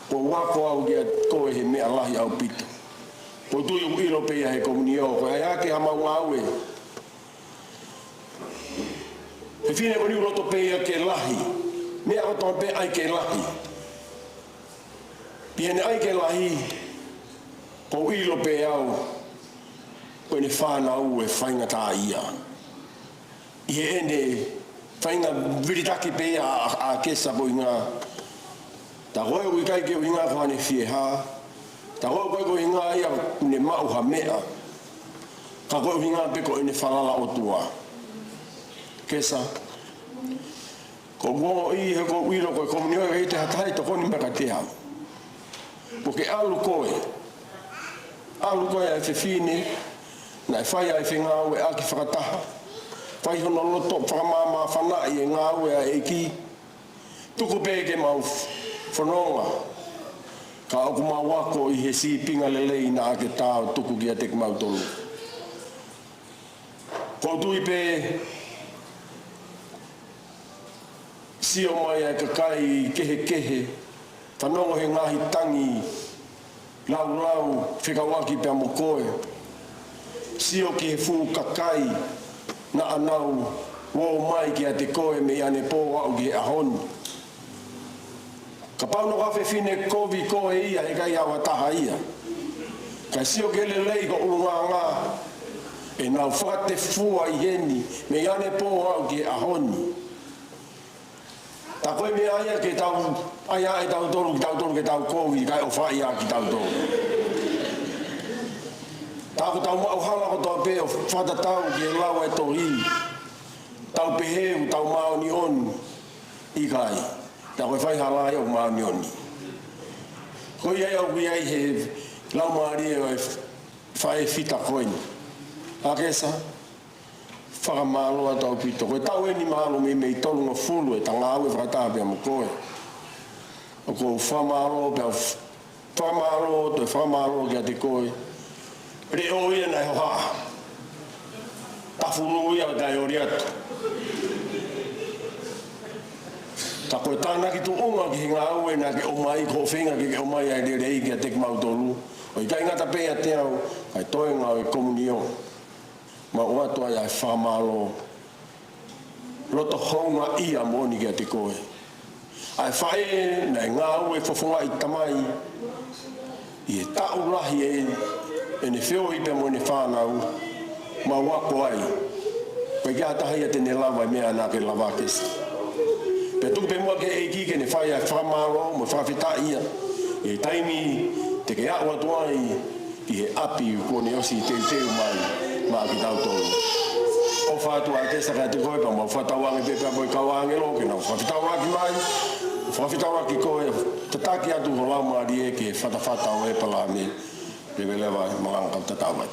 ʻoku ou ako au kiate koe he meʻa lahi ʻaupito. ʻOku ou tui ʻoku ʻilo pē ia he komunio, ko e ʻai hake haʻamau ngāue. Fefine ko eni ʻoku loto pē ia ke lahi. Meʻa kotoa pē ʻai ke lahi. Pea ʻi heʻene ʻai ke lahi, ʻoku ou ʻilo pē au, ko ʻene fānau ʻe faingataʻaʻia. ʻI heʻene faʻahinga vilitaki pē ia ʻa, ʻa, ʻa Kesa ko e ʻuhinga. Tā ko ē ʻoku ʻikai ke ʻuhinga ko haʻane fie hā. Tā ko ē ʻoku ʻikai ko e ʻuhinga ia ʻoku ne maʻu ha meʻa. Ka ko e ʻuhinga pē ko ʻene falala ʻOtua. Kesa, ʻoku ou ongoʻi he ʻoku ou ʻilo ko e komunio ʻe ʻikai te ha taha ʻe tokoni mai kiate au. Kuo ke ʻalu koe. ʻAlu koe ʻa e fefine naʻe fai ʻa e fengāueʻaki fakataha. Fai hono loto fakamāmāfanaʻi e ngāue ʻa e ʻEiki. Tuku pē ke mau fononga. Ka ʻoku mau ako ʻi he sīpinga lelei naʻa ke tā ʻo tuku kiate kimautolu. ʻOku ou tui pē, sio mai ʻa e kakai kehekehe, fanongo he ngaahi tangi laulau fekauʻaki pea mo koe. Sio ki he fuʻu kakai naʻa nau ō mai kiate koe mei ʻanepō aʻu ki he ʻaho ni. Kapau naʻe ʻikai fefine kovi koe ia, ʻe ʻikai ʻaonga taha ia. Ka sio ki he lelei ho ʻulungaanga, ʻenau fakatefua ʻi heni mei ʻanepō aʻu ki he ʻaho ni. Tā ko e meʻa ia ke tau ʻai ʻa e tautolu, tautolu ke tau kovi, kae ʻofaʻi ʻaki tautolu. Tā ko ʻetau maʻu hala kotoa pē ʻo fakatatau ki he lau ʻa e tohi. Tau pehē ʻoku tau māʻoniʻoni, ʻikai. Tā ko e faihala ia ʻoku māʻoniʻoni. Ko ia ia ʻoku ʻi ai he laumālie ʻo e faʻē fita ko eni. ʻAkesa, fakamālō atu ʻaupito. Ko e taʻu eni mahalo mei, mei tolungofulu ʻeta ngāue fakataha pea mo koe. ʻOku ou fakamālō pea u fakamālō, toe fakamālō kiate koe. Leʻo ia naʻe hohaʻa. Tafulu ia kae ʻoli atu. Ka ko e tānaki tuʻunga ki he ngāue naʻa ke ʻomai, ko e feinga ke ke ʻomai ʻa e lelei kiate kimautolu. ʻO ʻikai ngata pē ʻiate au, kae toenga ʻo e komunio. Mau ʻoatu ai ʻa e fakamālō. Loto houngaʻia moʻoni kiate koe. ʻA e faʻē naʻe ngāue fofongaʻi tamai ʻi he taʻu lahi ʻe, ʻene feohi pea mo ʻene fānau, mau ako ai. ʻIkai ha taha ia te ne lava e meʻa naʻa ke lava, Kesa. Pea tuku pē muʻa ki he ʻEiki ke ne fai ʻa e fakamālō mo e fakafetaʻi ia ʻi he taimi te ke aʻu atu ai ki he ʻapi kuo ne ʻosi teuteu mai maʻa kitautolu. ʻOfa atu ʻa Kesa kiate koe pea mau fakatauange pē pea mo e kau ʻāngelo ke nau fakafetaulaki mai. Fakafetaulaki ko e tataki atu ho laumālie ki he fatafata ʻo ʻĒpalahame, leveleva e malanga kau tatau ai.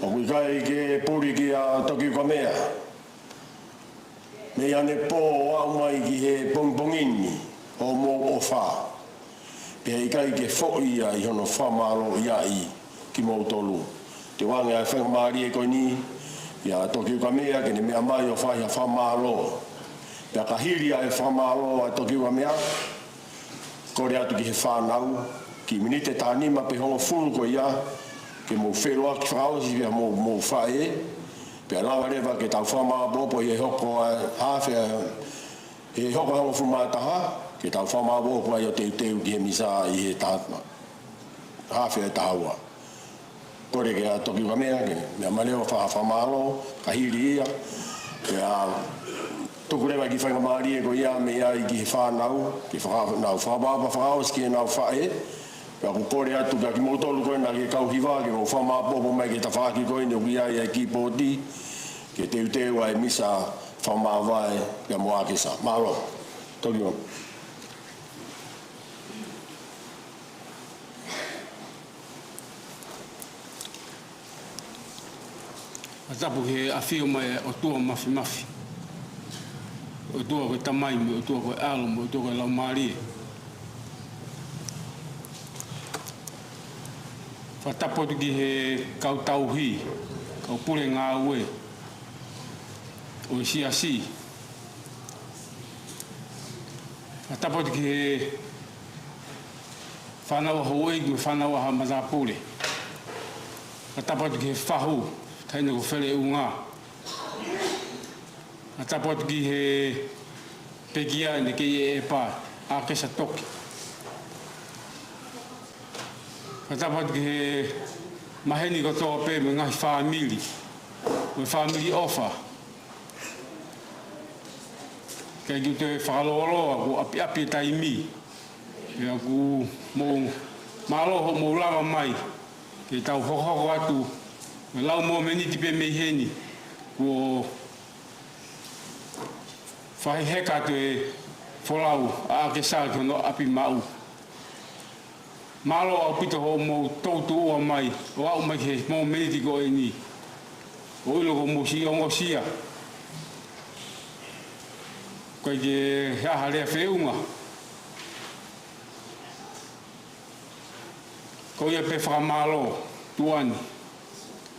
ʻOku ʻikai ke puli kia Tokiukamea mei ʻanepō ʻo aʻu mai ki he pongipongi ni hoʻomou ʻofa. Pea ʻikai ke foʻi ia ʻi hono fakamālōʻiaʻi kimoutolu. Te u ʻoange ʻa e faingamālie ko eni kia Tokiukamea ke ne meʻa mai ʻo fai ha fakamālō. Pea ka hili ʻa e fakamālō ʻa Tokiukamea, kole atu ki he fānau, kiʻi miniti ʻe taha nima pe hongofulu ko ia, ke mou feʻiloaki fakaʻosi pea mo hoʻomou faʻē, pea lava leva ke tau fakamāʻopoʻopo ʻi he hoko ʻa e haafe, ʻi he hoko ʻa e hongofulu mā taha, ke tau fakamāʻopoʻopo ai ʻo teuteu ki he misa ʻi he taha, haafe ʻa e taha ua. Kole kia Tokiukamea ke meʻa mai leva ʻo fai ha fakamālō, ka hili ia. Pea tuku leva e kiʻi faingamālie ko ia mei ai ki he fānau, ke faka-, nau fakaʻapaʻapa fakaʻosi ki heʻenau faʻē. Pea ʻoku kole atu kia kimoutolu ko ena ki he kau hiva, ke mou fakamāʻopoʻopo mai ki he tafaʻaki ko eni ʻoku ʻi ai ʻa e kīpooti, ke teuteu ʻa e misa fakamāvae pea mo ʻAkesa. Mālō. Tokiukamea. Fakatapu ki he ʻafio mai ʻa e ʻOtua Māfimafi. ʻOtua ko e Tamai, mo e ʻOtua ko e ʻAlo, mo e ʻOtua ko e Laumālie. Fakatapu atu ki he kau tauhi, kau pule ngāue ʻo e siasi. Fakatapu atu ki he fānau ʻa houʻeiki mo e fānau ʻa haʻa matāpule. Fakatapu atu ki he fahu, taʻahine ko Feleʻunga. Fakatapu atu ki he pekia ʻene kei ʻeʻepa, ʻAkesa Toki. Fakatapu atu ki he maheni kotoa pē mo e ngaahi fāmili, mo e fāmili ʻofa. ʻIkai ke u toe fakalōloa, kuo ʻapiʻapi e taimi. Pea ʻoku mou mālō hoʻomou lava mai ke tau hokohoko atu, lau momeniti pē mei heni, kuo faʻa heka atu e folau ʻa ʻAkesa ki hono ʻapi maʻu. Mālō ʻaupito hoʻomou toutuʻua mai ʻo aʻu mai ki he momeniti ko eni. ʻOku ou ʻilo kuo mou siʻi ongosia. ʻIkai ke ʻi ai ha lea feʻunga. Ko ia pē, fakamālō, tuʻa ni.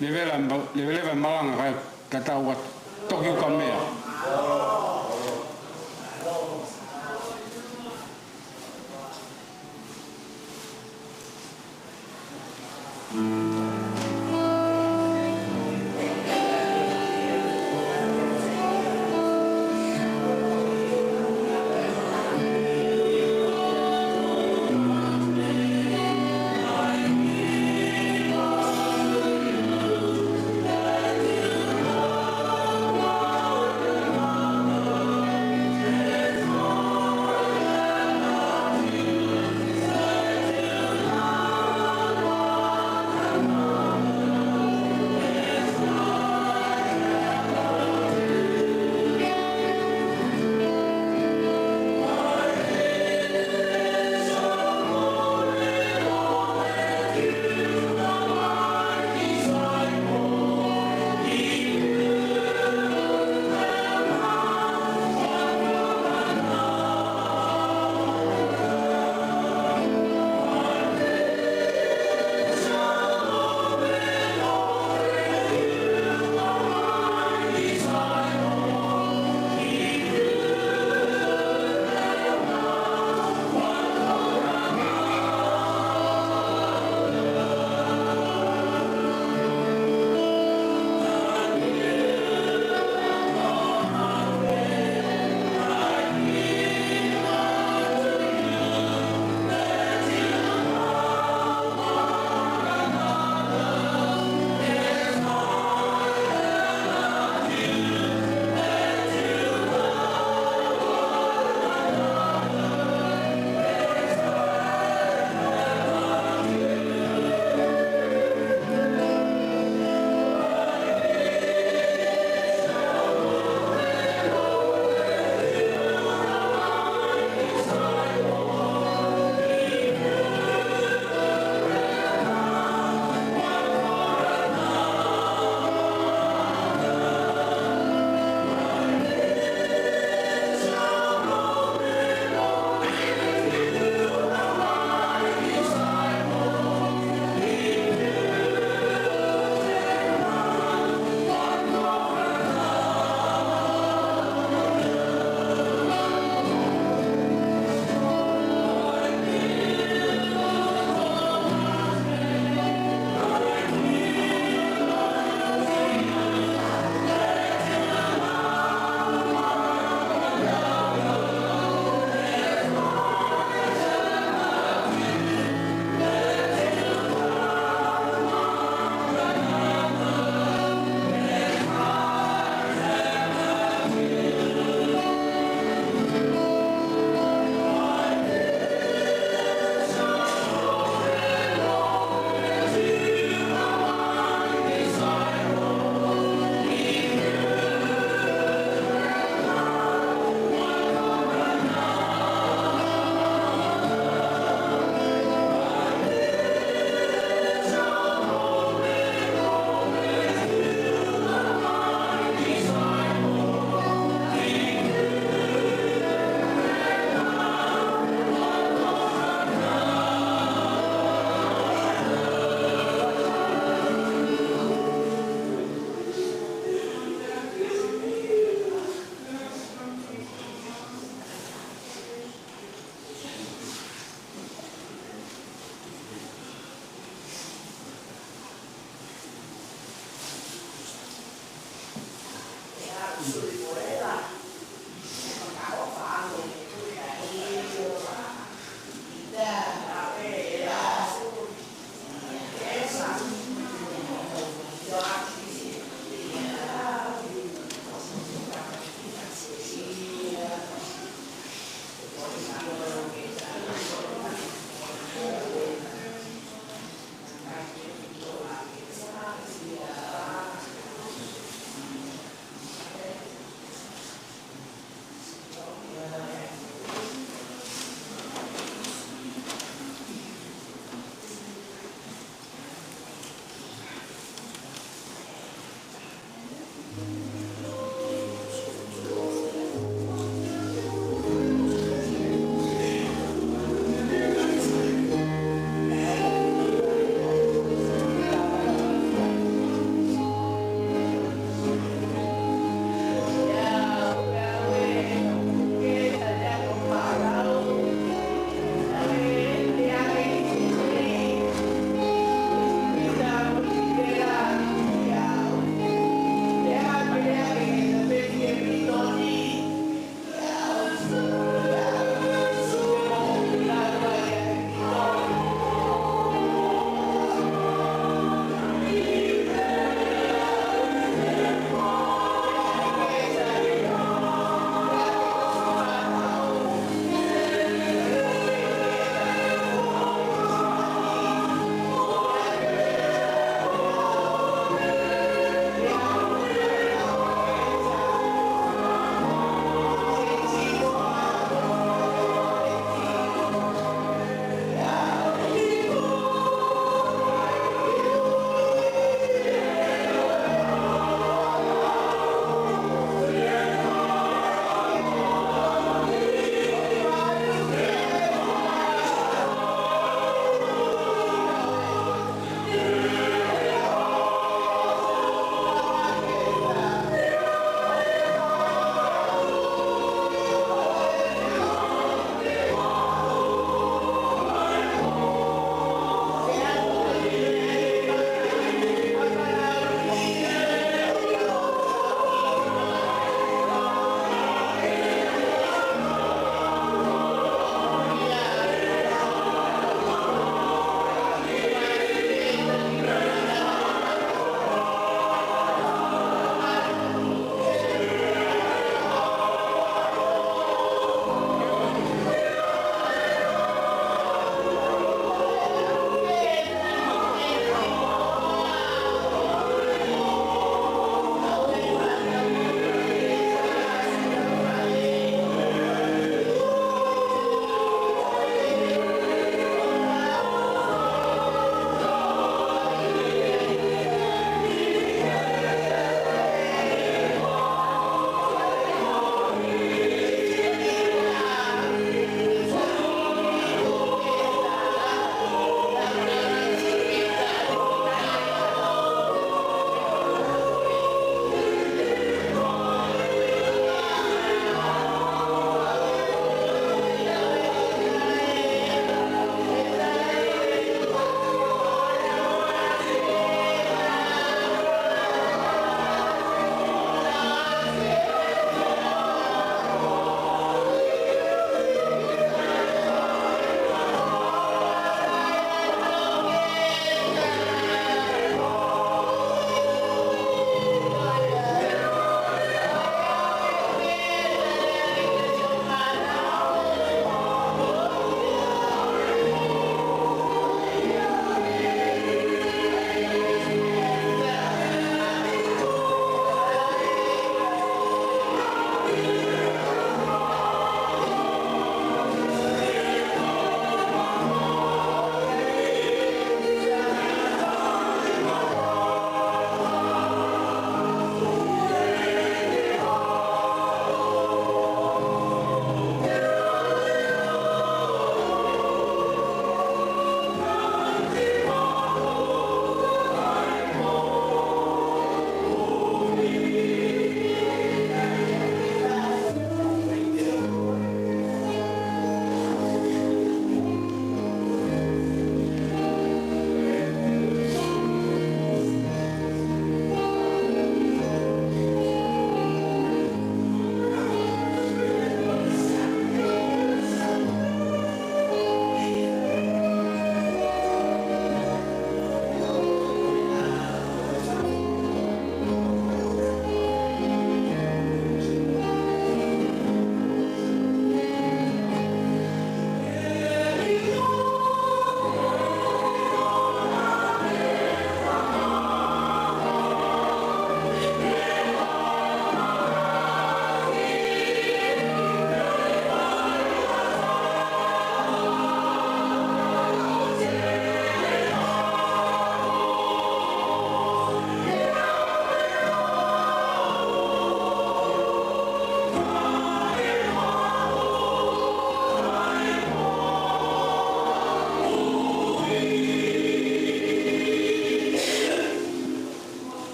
Leveleva, leveleva e malanga kae tatau atu. Tokiukamea.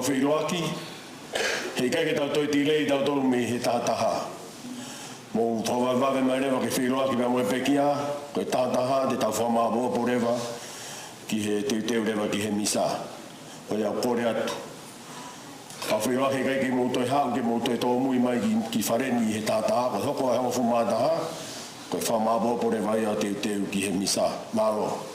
Feʻiloaki, heʻikai ke tau toe tilei tautolu mei he taha taha. Mou tau vavevave mai leva ke feʻiloaki pea mo e pekia, ko e taha taha te tau fakamāopoopo leva ki he teuteu leva ki he misa. Ko ia ʻoku ou kole atu. Kau feʻiloaki, heʻikai ke mou toe haʻu ke mou toe tōmui mai ki, ki fale ni he taha taha, ko e hoko ʻa e hongofulu mā taha, ko e fakamāopoopo leva ia ʻo teuteu ki he misa. Mālō.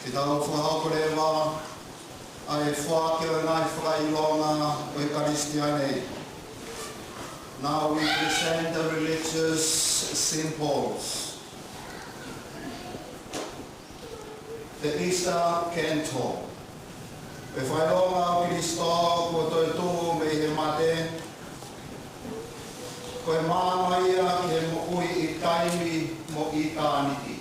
Ke tau fakahoko leva ʻa e foaki ʻo e ngaahi fakaʻilonga ʻo e Kalisitiane. Now we present the religious symbols. The Easter Canto. Ko e fakaʻilonga ʻo Kalaisi kuo toetuʻu mei he mate. Ko e maama ia ki he moʻui ʻi taimi mo ʻitāniti.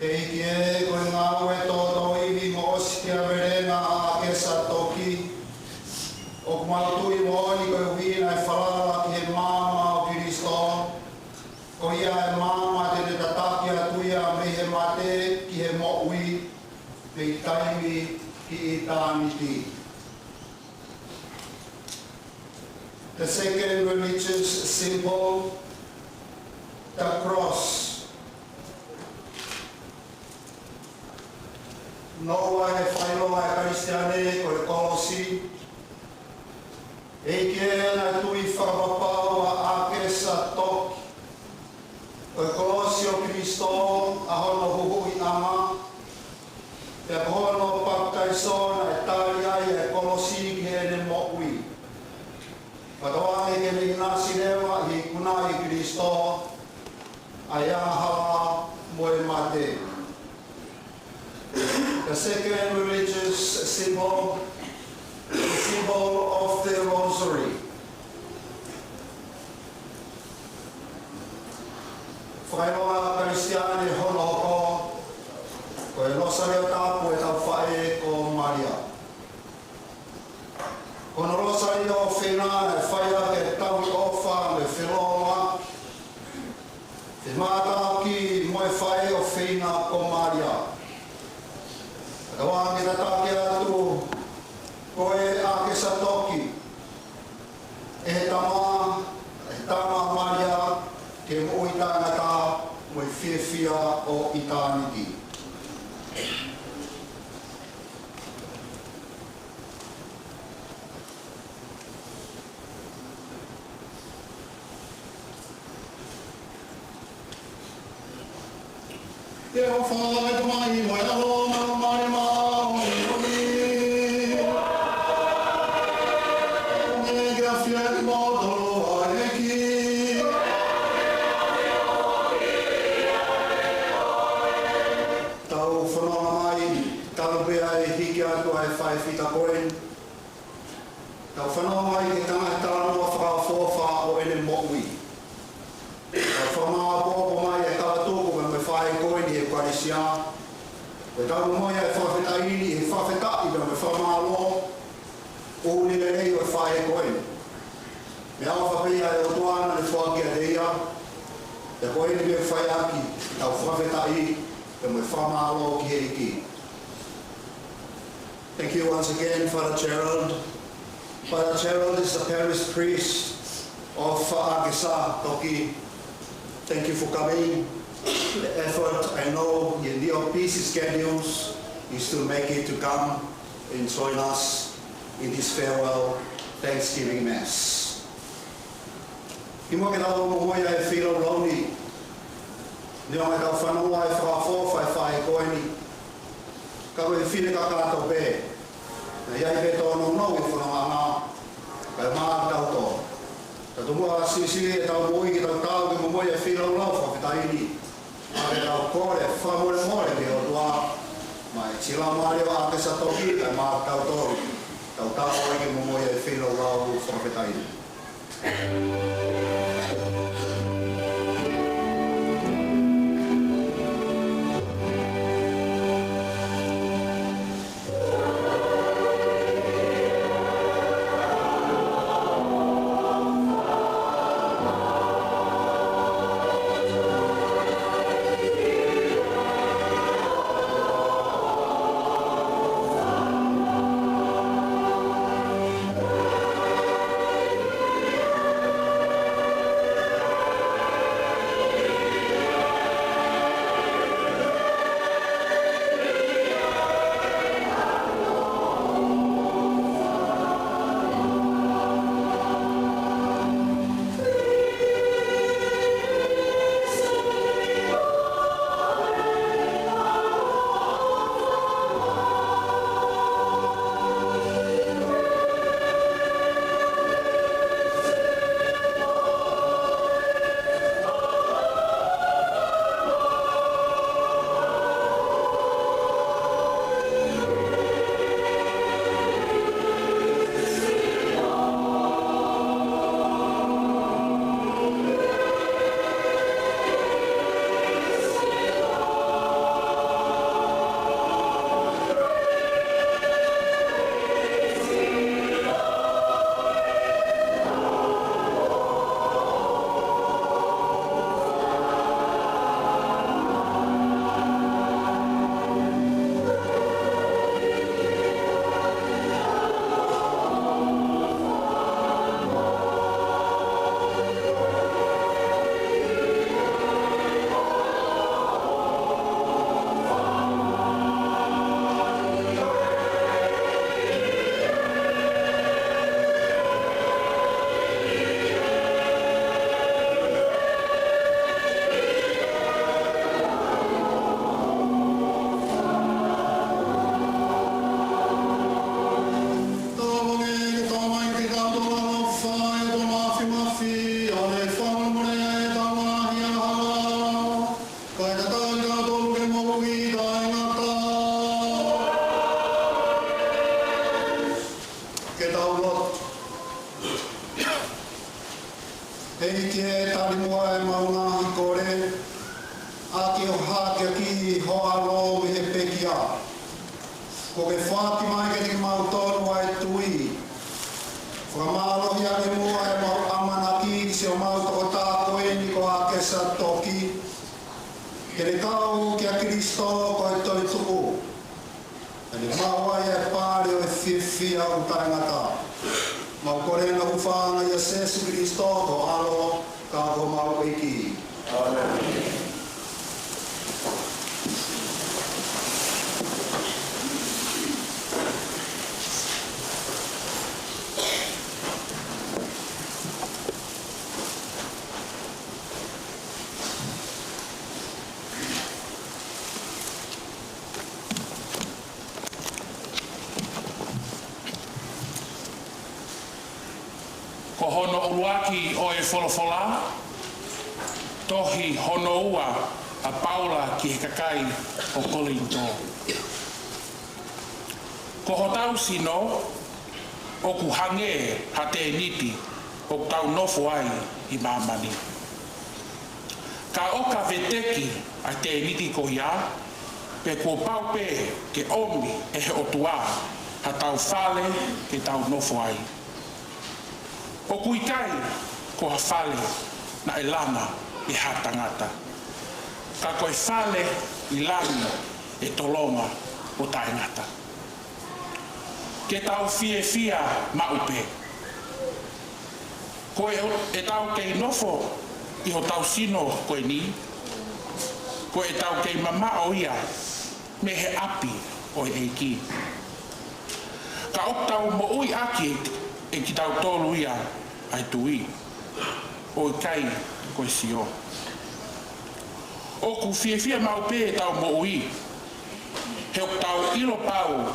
ʻEiki ē, ko e ngāue tōtōivi mo ʻosikiavelenga ʻa ʻAkesa Toki, ʻoku mau tui moʻoni ko e ʻuhinga ʻa e falala ki he maama ʻo Kalaisi, ko ia ʻa e maama te ne tataki atu ia mei he mate ki he moʻui, mei taimi ki ʻitāniti. The second religious symbol, the cross. Noa e fakaʻilonga ʻo e Kalisitiane ko e kolosi. ʻEiki ē, naʻe tui fakapapau ʻa ʻAkesa Toki ko e kolosi ʻo Kalaisi ʻa hono huhuʻiʻanga, pea ko hono papitaiso naʻe tali ai e kolosi ki heʻene moʻui. Fakatauange ke ne ʻinasi leva ʻi he ikuna ʻi Kalaisi ʻa e angahala mo e mate. The second religious symbol, the symbol of the rosary. Fakaʻilonga Kalisitiane hono hoko, ko e Losalio Tapu ʻetau faʻē ko Malia. Ko hono Losalio ʻofeina ʻe fai ʻaki e tauhi ʻofa mo e feʻiloaki, feʻiloaki mo e faʻē ʻofeina ko Malia. Fakatauange ke tataki atu ko ē ʻa ʻAkesa Toki ʻe he tama, ʻe he tama Malia, ki he moʻui taʻengata mo e fiefia ʻo ʻitāniti. Te u fai mai mo e ʻAlo māʻoniʻoni. Ke ʻafio ʻa e ʻEiki. Tau fononga mai, talu pē ʻa e hiki atu ʻa e faifekau ko eni. Tau fononga mai ki he ngaahi talanoa fakaʻofoʻofa ʻo ʻene moʻui. Tau fakamāʻopoʻopo mai e kavatuku mo e faʻē ko eni he Ekalesia. Ko ʻetau momoʻi ʻa e fakafetaʻi ni, ʻi he fakafetaʻi mo e fakamālō, ʻo e lelei ʻo e faʻē ko eni. Meʻaʻofa pē ia ʻa e ʻOtua naʻa ne foaki kiate ia. Pea ko eni ʻoku fai ʻaki ʻetau fakafetaʻi mo e fakamālō ki he ʻEiki. Thank you once again, Father Gerald. Father Gerald is the parish priest of ʻAkesa Toki. Thank you for coming. The effort, I know, in your busy schedules is to make it to come and join us in this farewell Thanksgiving Mass. Kimuʻa ke tau momoʻi ʻa e feilaulau ni, neongo ʻetau fanongo ʻa e fakaʻofoʻofa ʻa e faʻē ko eni, ka ko e fefine kakato pē. Naʻe ʻi ai pē tōnounou ʻi he fonongaʻanga, kae ʻumaʻā kitautolu. Tau tomuʻa siʻisiʻi ʻetau moʻui ke tau taau ke momoʻi ʻa e feilaulau fakafetaʻi ni. Ka ke tau kole fakamolemole ki he ʻOtua, maʻa e Laumālie ʻo ʻAkesa Toki, kae ʻumaʻā kitautolu. Tau taau ai ke momoʻi ʻa e feilaulau fakafetaʻi ni. ʻEiki, tali muʻa ʻemau ngaahi kole, ʻaki ʻo hakeakiʻi ho ʻAlo mei he pekia, kuo ke foaki mai kiate kimautolu ʻa e tui. Fakamālohi ange muʻa ʻemau ʻamanaki siʻomau tokotaha ko eni ko ʻAkesa Toki, ke ne kau kia Kilisito ko e toetuʻu, ke ne maʻu ai ʻa e pale ʻo e fiefia ʻoku taʻengata. Mau kole ʻa e ngaahi hūfanga ʻia Sēsū Kilisito ko ho ʻAlo ka ko homau ʻEiki. ʻĀmeni. Ko hono ʻuluaki ʻo e folofola, tohi hono ua ʻa Paula ki he kakai ʻo Kolinitō. Ko hotau sino ʻoku hangē ha tēniti ʻoku tau nofo ai ʻi māmani. Ka ʻo ka veteki ʻa e tēniti ko ia, pea kuo pau pē ke ʻomi ʻe he ʻOtua haʻatau fale ke tau nofo ai. ʻOku ʻikai ko ha fale naʻe langa ʻe ha tangata, ka ko e fale ʻi langi ʻe tolonga ʻo taʻengata. Ke tau fiefia maʻu pē. Ko e, ʻetau kei nofo ʻi hotau sino ko eni, ko ʻetau kei mamaʻo ia mei he ʻapi ʻo e ʻEiki. Ka ʻoku tau moʻui ʻaki ʻe kitautolu ia ʻa e tui, ʻo ʻikai ko e sio. ʻOku fiefia maʻu pē ʻetau moʻui, he ʻoku tau ʻilo pau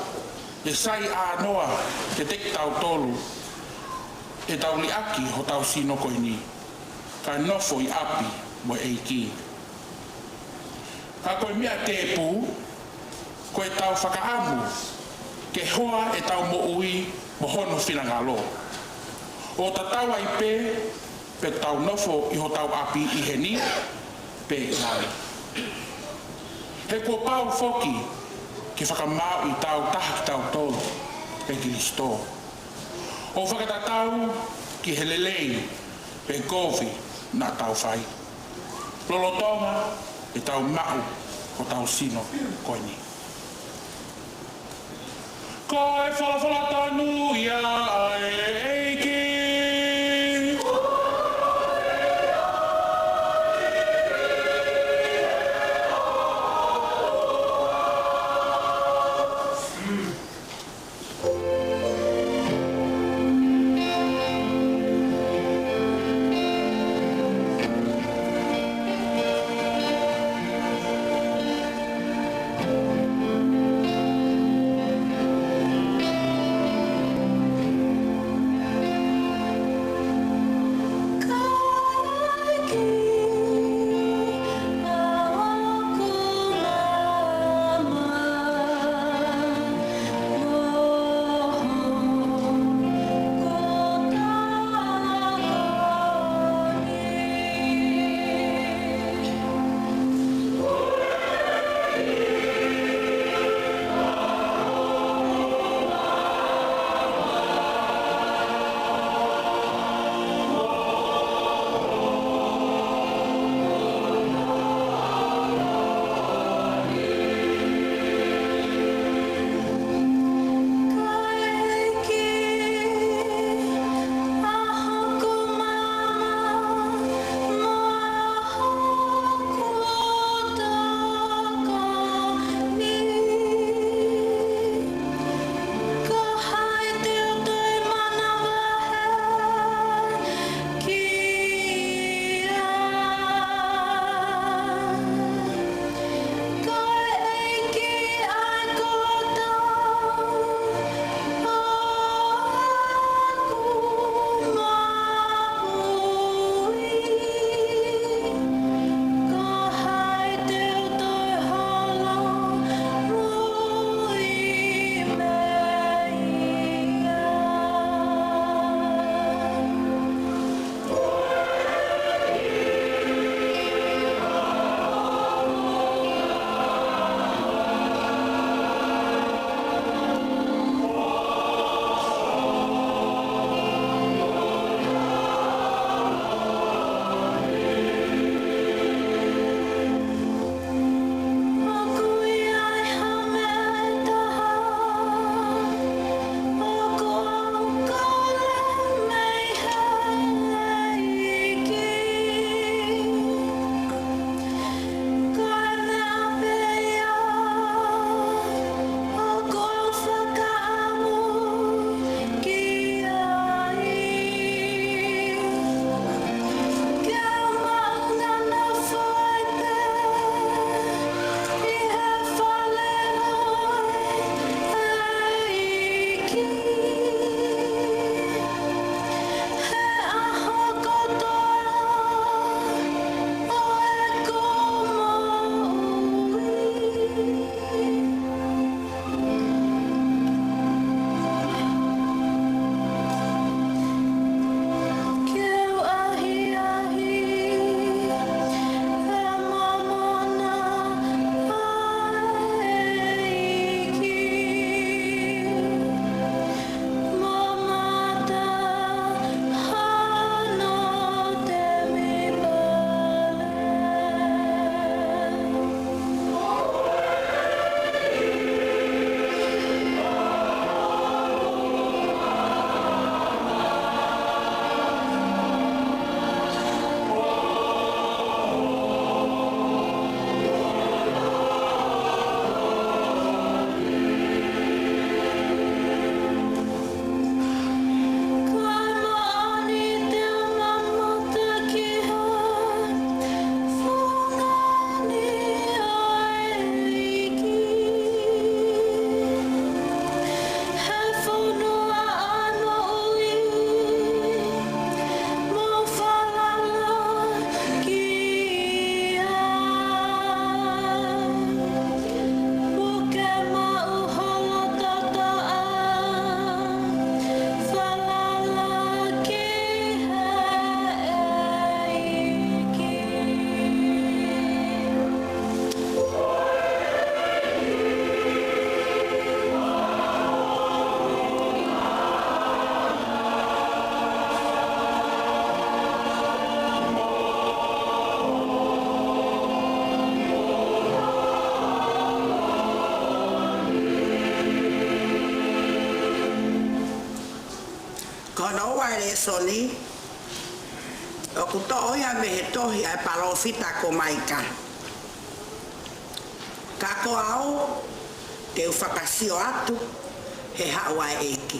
ʻe sai ʻānoa kiate kitautolu ʻetau liʻaki hotau sino ko eni, kae nofo ʻi ʻapi mo e ʻEiki. Ka ko e meʻa tēpū, ko ʻetau fakaʻamu ke hoa ʻetau moʻui mo hono finangalo, ʻo tatau ai pē pe ʻoku tau nofo ʻi hotau ʻapi ʻi heni pe ʻi langi. He kuo pau foki ke fakamāuʻi tau taha kitautolu ʻe Kilisito, ʻo fakatatau ki he lelei pe kovi naʻa tau fai, lolotonga ʻetau maʻu hotau sino ko eni. Ko e folofola tonu ia ʻa e ʻEiki. Hono ua e lēsoni, ʻoku toʻo ia mei he tohi ʻa e palōfita ko Maika. Ka ko au, te u fakasio atu he haʻu ʻa e ʻEiki.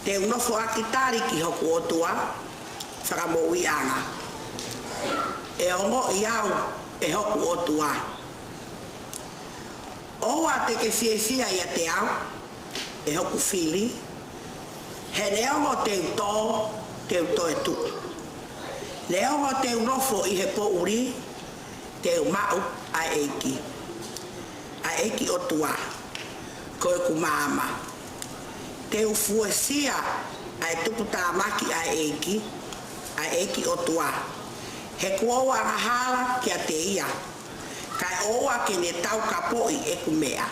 Te u nofo ʻaki tali ki hoku ʻOtua fakamoʻuiʻanga. ʻE ongoʻi au ʻe hoku ʻOtua. ʻOua te ke fiefia ʻiate au, ʻe hoku fili, he neongo te u tō, te u toetuʻu. Neongo te u nofo ʻi he poʻuli, te u maʻu ʻa e ʻEiki, ʻa e ʻEiki ʻOtua, ko ʻeku maama. Te u fuesia ʻa e tuputāmaki ʻa e ʻEiki, ʻa e ʻEiki ʻOtua, he kuo u angahala kiate ia, kae ʻoua ke ne taukapoʻi ʻeku meʻa,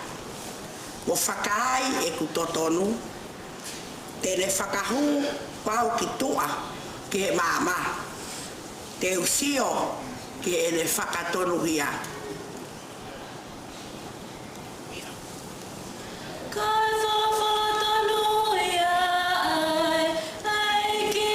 mo fakaai ʻeku totonu. Te ne fakahū pau ki tuʻa ki he maama. Te u sio ki heʻene fakatonuhia. Kae fakatonuhia ʻa e ʻEiki.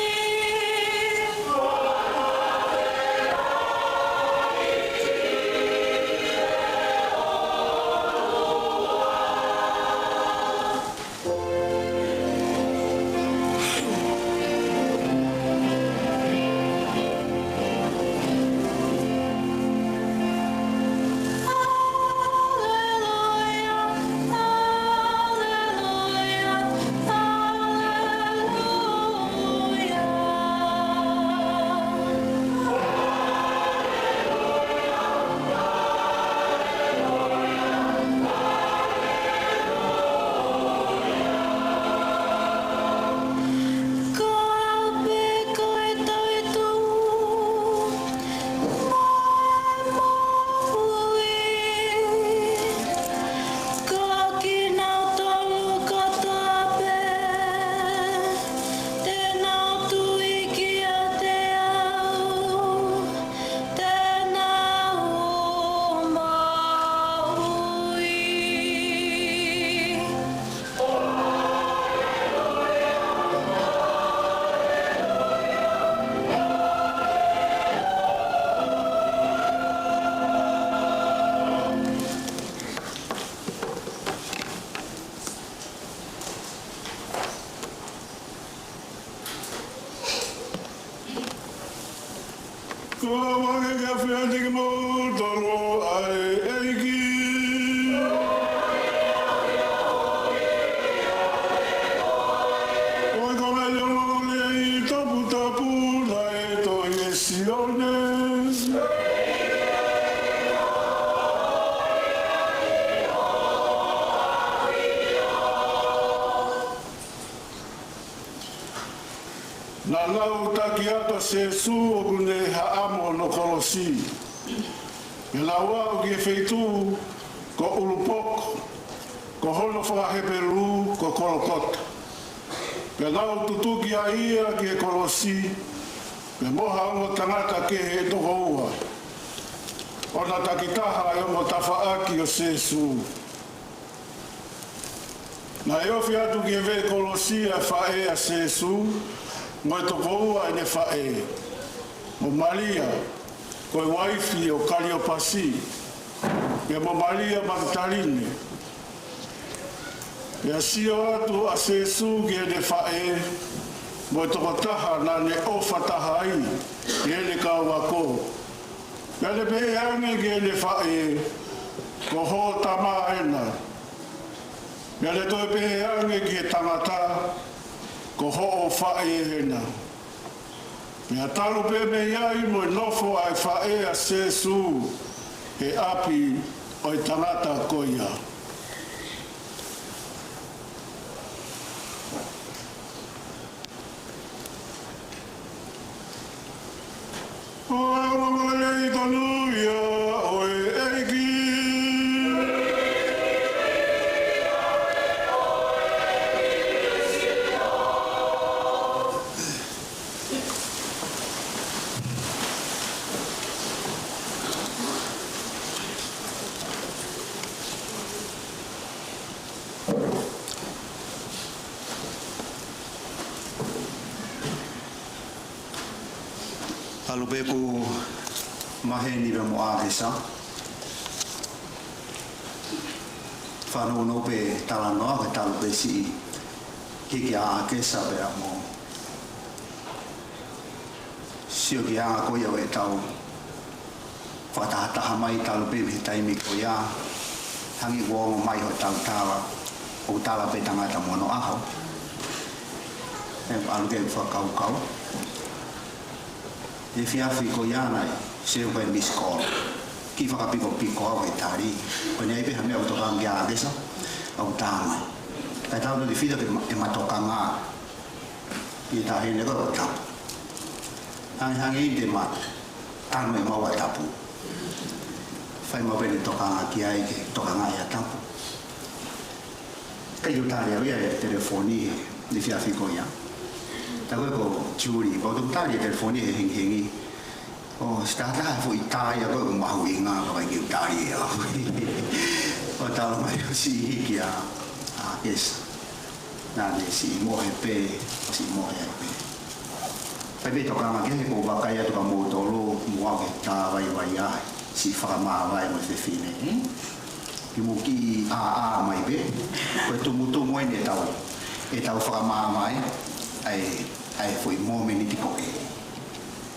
Ko au pē ko e toetuʻu mo e moʻui, ko kinautolu kotoa pē te nau tui kiate au, te nau moʻui. Ko au ange ke ʻafio ʻiate kimoutolu ʻa e ʻEiki. ʻOi ko e ngaahi ongoongolelei toputapu naʻe tohi ʻe Sione. Naʻa nau taki atu ʻa Sēsū ʻoku ne haʻamo hono kolosi. Pea nau aʻu ki he feituʻu ko ʻUlupoko, ko hono faka-Hepelū ko Kolokota. Pea nau tutuki ʻa ia ki he kolosi, pea mo ha ongo tangata kehe ʻe toko ua, ʻo na takitaha ʻa e ongo tafaʻaki ʻo Sēsū. Naʻe ofi atu ki he veʻe kolosi ʻa e faʻē ʻa Sēsū, mo e toko ua ʻene faʻē, mo Malia, ko e uaifi ʻo Kaliopasi, pea mo Malia Makitaline. Pea sio atu ʻa Sēsū ki heʻene faʻē, mo e tokotaha naʻa ne ʻofa taha ai ʻi heʻene kau ako. Pea ne pehē ange ki heʻene faʻē, ko hoʻo tamā ena. Pea ne toe pehē ange ki he tangata, ko hoʻo faʻē ena. Pea talu pē mei ai mo e nofo ʻa e faʻē ʻa Sēsū he ʻapi ʻo e tangata ko ia. Ko e ongoongolelei tonu ia ʻo e ʻEiki. Talu pē ʻeku maheni pea mo ʻAkesa. Fanongo pē talanoa, ka talu pē siʻi hiki ʻa ʻAkesa pea mo sio ki he anga ko ia ʻo ʻetau fakatahataha mai talu pē mei he taimi ko ia, hangē ʻoku ongo mai hotau tala, ʻoku tala pē tangata mo hono ʻaho. ʻE ʻalu ke fakakaukau. He efiafi ko ia naʻe sio ko e missed call. Kiʻi fakapikopiko au he tali. Ko ʻene ʻai pē ha meʻa ʻoku tokanga ki ai ʻAkesa, ʻoku tā mai. Kae tautefito ke ma-, ʻe ma tokanga. ʻI he taʻahine ko ē ʻo Tapu. Hangehangē ʻi he ma tanu ʻe maua ʻa Tapu. Fai maʻu pē ʻene tokanga ki ai ke tokanga ʻia Tapu. Kae ʻikai ke u tali au ia he telefoni he efiafi ko ia. Tā ko ē ko Julie, pea u toki tali he telefoni he hengihengi. ʻO, sitata he foʻi tā ia ko ē ʻoku mahuʻinga, ka ʻikai ke u tali ia. ʻO talamai ʻosi hiki ʻa, ʻa ʻAkesa. Naʻa ne siʻi mohe pē, ʻosi mohe ai pē. Pea pē tokanga ki he ʻoku ou vakai atu kia moutolu, mo au ke tā vaivai ai, siʻi fakamāvae mo e fefine, ē? Ke mou kiʻi ʻāʻā mai pē, ko e tumutumu eni ʻetau, ʻetau fakamāvae, ʻa e, ʻa e foʻi momeniti ko ē.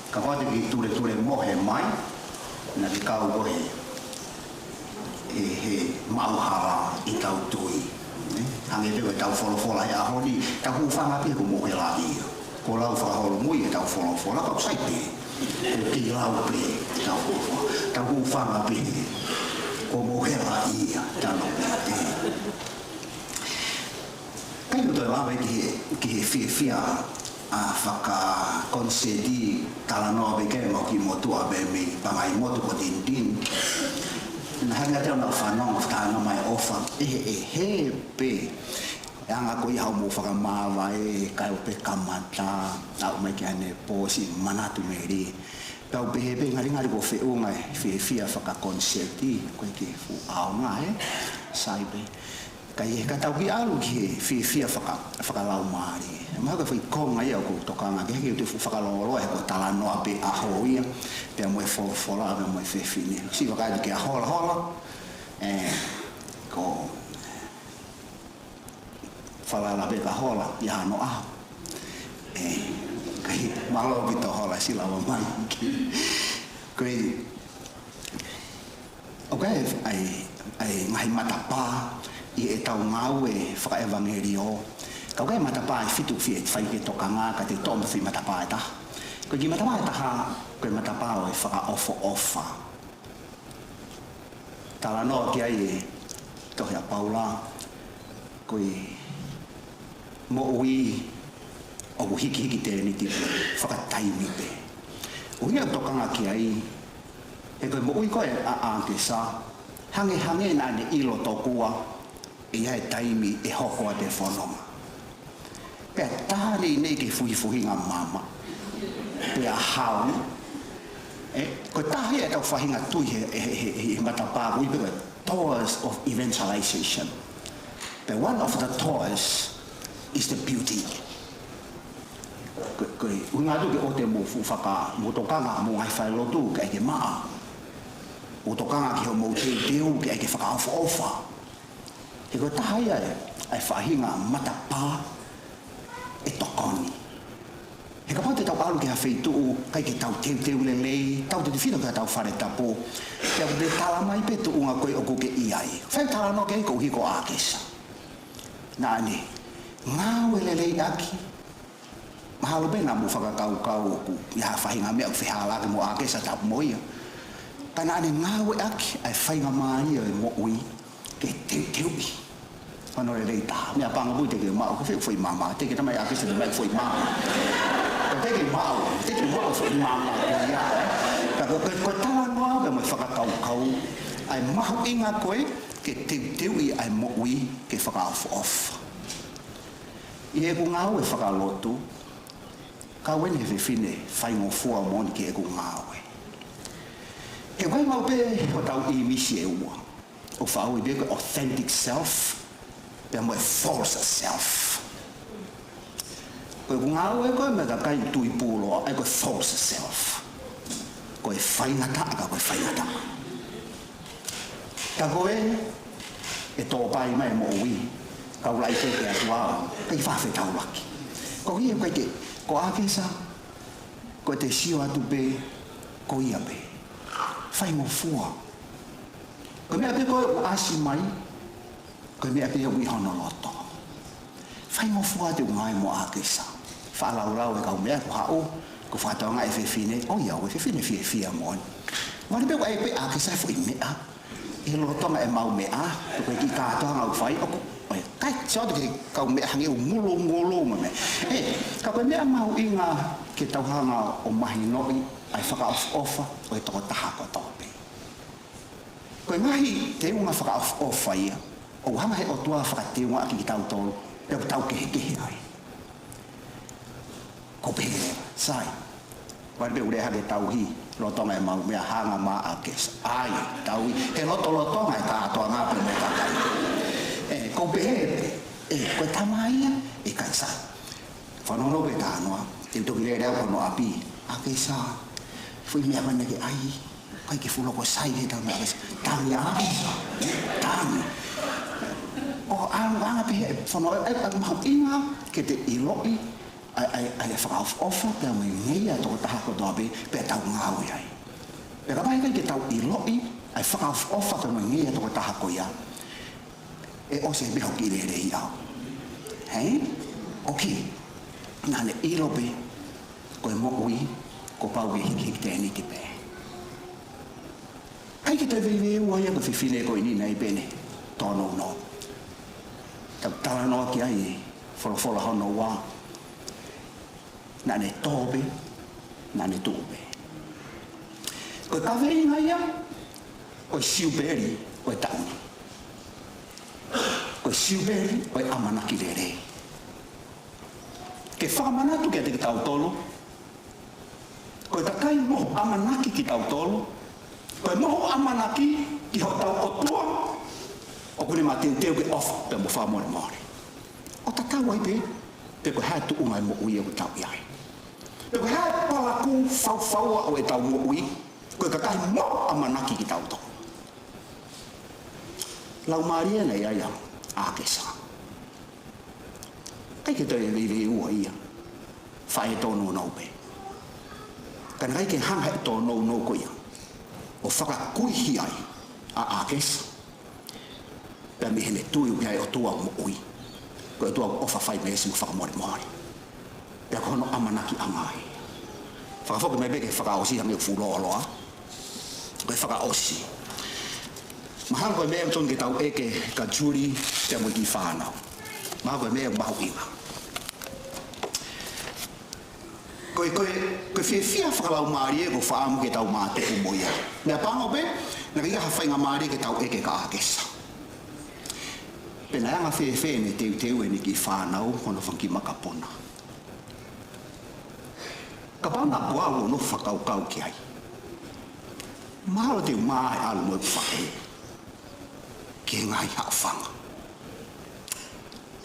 Kapau te ke tuletule mohe mai, naʻa ke kau koe he, he, he maʻuhala ʻi tau tui. Ē? Hangē pē ko ʻetau folofola he ʻaho ni, tau hūfanga pē he kuo mou helaʻia. Ko e lau fakaholomui ʻetau folofola, ka ʻoku sai pē. Ko e kei lau pē ʻetau folofola. Tau hūfanga pē he kuo mou helaʻia, tano pē. Ē. Kae ʻikai ke u toe lave ki he, ki he fiefia, ʻa, fakakonisēti talanoa pē ke mau kiʻi motuʻa pē mei Pangaimotu ko Tinitini. Naʻe hangē ʻa e ʻoku ou fanongo, fanongo mai ʻofa. ʻE, ʻe, he pē. ʻE anga ko ia hoʻomou fakamāvae, kae ʻoua pē kamata, aʻu mai ki heʻene pō siʻi manatu melie. Pea u pehē pē ngalingali kuo feʻunga e fiefia fakakonisēti, ko e kiʻi fuʻu ʻaonga, ē? Sai pē. Ka ʻi he ka tau kiʻi ʻalu ki he fiefia faka-, fakalaumālie. Mahalo ko e foʻi konga ia ʻoku ou tokanga ki ai, he ʻoku ou fuʻu fakalōloa he ko e talanoa pē ʻaho ia, pea mo e folofola, pea mo e fefine. Siʻi vakai atu kia Holahola, ē, ko e falala pē kia Hola, ʻi hano ʻaho. Ē, kae mālō ʻaupito Hola, siʻi lava mai. Ko e, ʻoku ʻi ai, ʻa e, ʻa e ngaahi matapā ʻi heʻetau ngāue fakaʻevangeliō. Ka ʻoku ʻi ai e matapā ʻe fitu ʻoku fie fai ke tokanga, ka te u toʻo mai e foʻi matapā ʻe taha. Ko e kiʻi matapā ʻe taha, ko e matapā ʻo e fakaʻofoʻofa. Talanoa ki ai e tohi ʻa Paula, ko e moʻui ʻoku hikihiki tēniti pē, fakataimi pē. ʻUhinga ʻoku ou tokanga ki ai, he ko e moʻui ko ē ʻa, ʻa ʻAkesa, hangehangē naʻa ne ʻilo tokua, ʻe ʻi ai e taimi ʻe hoko atu e fononga. Pea tali nei ke fuhifuhinga mama. Pea hau. Ē, ko e taha ia ʻetau faʻahinga tui he, he, he, he, he matapā ʻoku ui pē ko e tours of evangelization. Pea one of the tours is the beauty. Ko, ko e ʻuhinga atu ke ʻoua te mou fuʻu faka, mou tokanga, mou ngaahi falelotu, ke ʻai ke maʻa. Mou tokanga ki hoʻomou teuteu, ke ʻai ke fakaʻofoʻofa. He ko e taha ia e, ʻa e faʻahinga matapā ʻe tokoni. He kapau te tau ʻalu ki ha feituʻu, ʻikai ke tau teuteu lelei, tautefito ki heʻetau fale tapu. Pea ʻoku te talamai pē tuʻunga ko ē ʻoku ke ʻi ai. Fai talanoa ki ai ko e ʻuhi ko ʻAkesa. Naʻa ne ngāue lelei ʻaki. Mahalo pē naʻa mou fakakaukau ʻoku ʻi ai ha faʻahinga meʻa ʻoku fehālaaki mo ʻAkesa, tapu mo ia. Ka naʻa ne ngāueʻaki ʻa e faingamālie ʻo e moʻui ke teuteuʻi hono lelei taha. Meʻapango pē te ke maʻu, ko e foʻi mama, te ke tamai ʻAkesa te ke maʻu foʻi mama. Ko te ke maʻu, te ke maʻu foʻi mama ko ia. Ka ko, ko, ko e talanoa pē mo e fakakaukau, ʻa e mahuʻinga ko ē ke teuteuʻi ʻa e moʻui ke fakaʻofoʻofa. ʻI heʻeku ngāue fakalotu, kau eni he fefine faingofua moʻoni ki heʻeku ngāue. He ʻoku ʻi ai maʻu pē hotau ʻīmisi ʻe ua. ʻOku faʻa ui pē ko e authentic self, pea mo e false self. Ko ʻeku ngāue ko ē mo e kakai tui pūloa, ʻa ia ko e false self. Ko e faingataʻa ka ko e faingataʻa. Ka ko e, ʻe tōpai mai e moʻui, ka ʻoku laʻi pē ke ʻatu au, ʻikai fefetaulaki. Ko ia ʻikai ke, ko ʻAkesa, ko ʻete sio atu pē, ko ia pē. Faingofua. Ko e meʻa pē ko ē ʻoku ʻasi mai, ko e meʻa pē ʻoku ʻi hono loto. Faingofua te u ngāue mo ʻAkesa. Faʻa laulau e kau meʻa ko haʻu, ko fakatoanga e fefine, ʻo ia, ʻo e fefine fiefia moʻoni. Vale pē ʻoku ʻai pē ʻAkesa e foʻi meʻa. ʻI he lolotonga ʻemau meʻa, ko e kiʻi kātoanga ʻoku fai, ʻoku, ʻo e, kai, sio atu ki he kau meʻa hangē ʻoku ngulungulu mo e meʻa. Ē, ka ko e meʻa mahuʻinga ke tau hanga ʻo mahinoʻi, ʻa e fakaʻofoʻofa, ʻo e tokotaha kotoa pē. Ko e ngaahi teunga fakaʻofoʻofa ia, ʻoku hanga he ʻOtua ʻo fakateungaʻaki kitautolu, pea ʻoku tau kehekehe ai. Ko e pehē leva, sai. Vale pē ʻoku lea hake tauhi, lolotonga ʻemau meʻa hanga mo ʻAkesa. ʻAi, tauhi, he lotolotonga e kātoanga pē mo e kakai. Ē, ko e pehē pē, ē, ko e tama ia, ʻikai sai. Fanongo pē talanoa, te u toki lele au ki hono ʻapi. ʻAkesa, foʻi meʻa ʻoku ʻamanaki ke ʻai, ʻikai ke fuʻu loko sai he tama ʻAkesa. Tangi ʻAkesa, tangi. ʻO ʻalu ʻo anga pē he fanongo, ē, ʻe mahuʻinga ke te ʻiloʻi, ʻa e, ʻa e, ʻa e fakaʻofoʻofa, pea mo e ngeia ʻa e tokotaha kotoa pē, pea tau ngāue ai. Pea kapau ʻikai ke tau ʻiloʻi, ʻa e fakaʻofoʻofa, pea mo e ngeia ʻa e tokotaha ko ia. ʻE ʻosi pē hoʻo kiʻi lelei au. Hei? ʻOkei. Naʻa ne ʻilo pē, ko e moʻui, kuo pau ke hikihiki tēniti pē. ʻIkai ke toe veiveiua ia ko e fefine ko eni naʻe pehē ni, tōnounou. Tau talanoa ki ai, folofola hono ua. Naʻa ne tō pē, naʻa ne tuʻu pē. Ko e kaveinga ia, ʻo e siupeli, ʻo e taʻu ni. Ko e siupeli, ʻo e ʻamanaki lelei. Ke fakamanatu kiate kitautolu, ko e kakai mohu ʻamanaki kitautolu, ko e mohu ʻamanaki ki hotau ʻOtua, ʻoku ne mateuteu ke ʻofa pea mo fakamolemole. ʻO tatau ai pē, pe ko e hā e tuʻunga e moʻui ʻoku tau ʻi ai. Pe ko e hā e palakū faufaua ʻo ʻetau moʻui, ko e kakai mohu ʻamanaki kitautolu. Laumālie naʻe ʻi ai ʻa ʻAkesa. ʻIkai ke toe veiveiua ia. Faʻa tōnounou pē. Ka naʻe ʻikai ke hanga he tōnounou ko ia ʻo fakakuihi ai ʻa ʻAkesa. Pea mei heʻene tui ʻoku ʻi ai e ʻOtua ʻoku moʻui. Ko e ʻOtua ʻoku ʻofa, fai meesi mo fakamolemole. Pea ko hono ʻamanakiʻanga ia. Fakafoki mai pē ki he fakaʻosi hangē ʻoku fuʻu lōloa. Ko e fakaʻosi. Mahalo ko e meʻa ʻoku totonu ke tau ʻeke kia Julie pea mo e kiʻi fānau. Mahalo ko e meʻa ʻoku mahuʻinga. Ko e, ko e, ko e fiefia fakalaumālie ʻoku ou fakaʻamu ke tau mātuku mo ia. Meʻapango pē, naʻe ʻikai ha faingamālie ke tau ʻeke kia ʻAkesa. Pe naʻe anga fēfē ʻene teuteu ʻene kiʻi fānau, hono fanga kiʻi makapuna. Kapau naʻa ko au ʻoku ou fakakaukau ki ai, mahalo te u mā ʻalu mo ʻeku faʻē ki he ngaahi haʻofanga.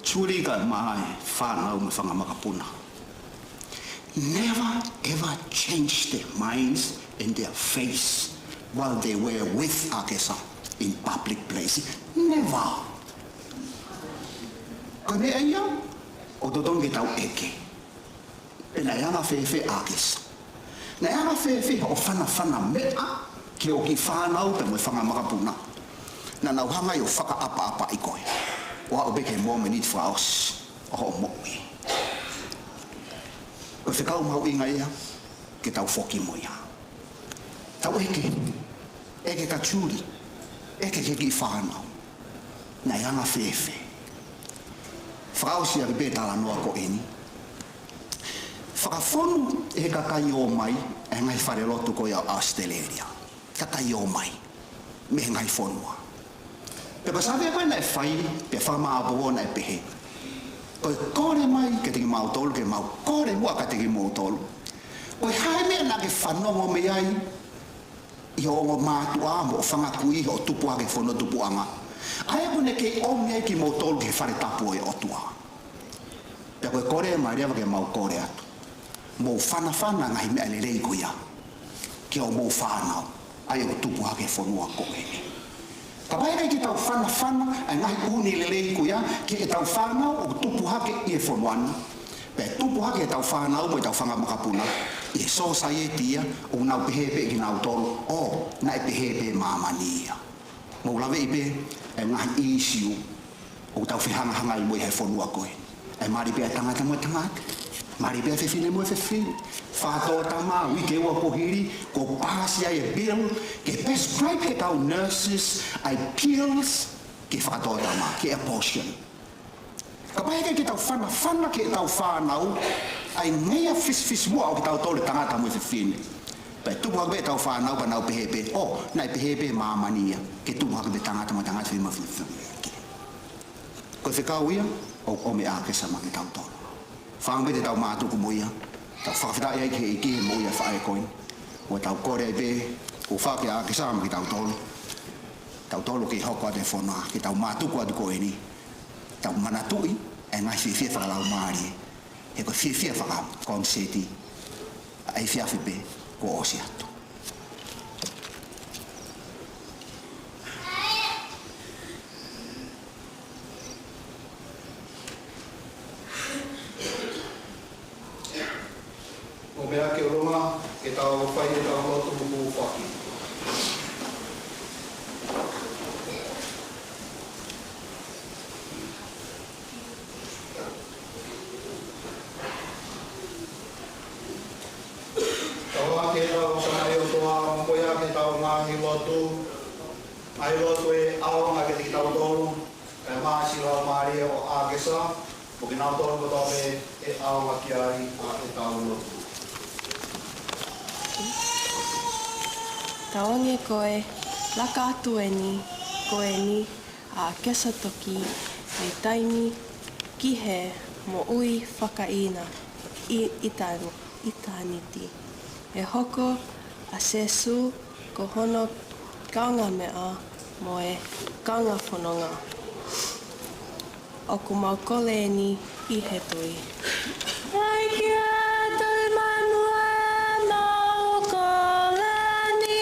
Julie, kae mā e fānau mo e fanga makapuna. Never ever change their minds and their face while they were with ʻAkesa in public place. Never. Ko e meʻa ia ʻoku totonu ke tau ʻeke. Pe naʻe anga fēfē ʻAkesa? Naʻe anga fēfē hoʻo fanafana meʻa ki hoʻo kiʻi fānau pea mo e fanga makapuna? Naʻa nau hanga ʻo fakaʻapaʻapaʻi koe ʻo aʻu pē ki he momeniti fakaʻosi ʻo hoʻo moʻui. Ko e fekau mahuʻinga ia ke tau foki mo ia. Tau ʻeke, ʻeke kia Julie, ʻeke ki he kiʻi fānau. Naʻe anga fēfē? Fakaʻosi ʻaki pē talanoa ko eni. Fakafonu ʻe he kakai ʻomai ʻa e ngaahi falelotu ko ia ʻo ʻAositelēlia. Kakai ʻomai mei he ngaahi fonua. Pea ko e sāvea ko ē naʻe fai, pea fakamāʻopoʻopo naʻe pehē, ko e kole mai kiate kimautolu ke mau kole muʻa kiate kimoutolu. Ko e hā e meʻa naʻa ke fanongo mei ai ʻi hoʻo ongo mātuʻa mo hoʻo fanga kui, hoʻo tupu hake he fonua tupuʻanga, ʻa ia ʻoku ne kei ʻomi ai kimoutolu ki he fale tapu ʻo e ʻOtua? Pea ko e kole mai leva ke mau kole atu, mou fanafana ngaahi meʻa lelei ko ia ki hoʻomou fānau ʻa ia ʻoku tupu hake he fonua ko eni. Kapau heʻikai ke tau fanafana ʻa e ngaahi ʻuhuni lelei ko ia ki heʻetau fānau ʻoku tupu hake ʻi he fonua ni, pea tupu hake ʻetau fānau mo ʻetau fanga makapuna ʻi he sōsaieti ia ʻoku nau pehē pē kinautolu, ʻō, naʻe pehē pē māmani ia. Mou laveʻi pē ʻa e ngaahi ʻīsiu ʻoku tau fehangahangai mo ia he fonua ko eni. ʻE mali pē ʻa e tangata mo e tangata. Mali pē ʻa e fefine mo e fefine. Fakatōtama, uike ua kuo hili, kuo paasi ai e bill ke prescribe ʻe heʻetau nurses ʻa e pills ke fakatōtama, ke abortion. Kapau heʻikai ke tau fanafana ki heʻetau fānau ʻa e ngeia fisifisimuʻa ʻo kitautolu e tangata mo e fefine, pea tupu hake pē ʻetau fānau pea nau pehē pē, ʻō, naʻe pehē pē māmani ia, ke tupu hake pē tangata mo e tangata, fefine mo e fefine. Ko e fekau ia ʻoku ʻomi ʻe ʻAkesa maʻa kitautolu. Fānau, pea te tau mātuku mo ia, tau fakafetaʻi ai ki he ʻEiki he moʻui ʻa e faʻē ko eni. ʻOku tau kole ai pē ʻofa ki he ʻAkesa maʻa kitautolu, tautolu ke hoko atu e fonua, ke tau mātuku atu ko eni, tau manatuʻi e ngaahi fiefia fakalaumālie, he ko e fiefia fakakonisēti ʻa e efiafi pē kuo ʻosi atu. ʻO meʻa ki ʻolunga, ke tau fai ʻetau lotu hūfaki. Tau ʻofa ki heʻetau Tamai ʻOtua, mo ia ke tau ngaahi lotu, ngaahi lotu ʻe ʻaonga kiate kitautolu, ʻa e māsi laumālie ʻo ʻAkesa, mo kinautolu kotoa pē ʻe ʻaonga ki ai ʻa ʻetau lotu. Tauange ko e laka atu eni, ko eni ʻa ʻAkesa Toki mei taimi ki he moʻui fakaʻitāniti. ʻItāniti. ʻE hoko ʻa Sēsū ko hono kaungāmeʻa mo e kaungāfononga. ʻOku mau kole eni ʻi he tui. ʻEiki ē, tuli mai muʻa, mau kole eni.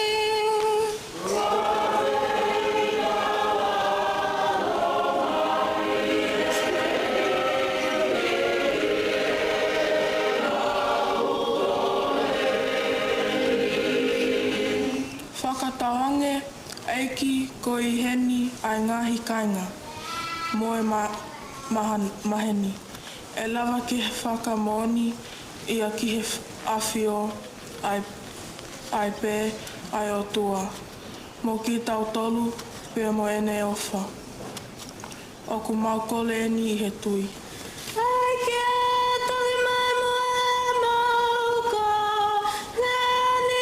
Fakatauange, ʻEiki, ko e ʻi heni ʻa e ngaahi kāinga mo e ma-, mahan-, maheni. ʻE lava ke fakamoʻoni ia ki he f-, ʻAfio ʻa e, ʻa e pē ʻa e ʻOtua, mo kitautolu pea mo ʻene ʻofa. ʻOku mau kole eni ʻi he tui. ʻEiki ē, tuli mai muʻa, mau kole eni.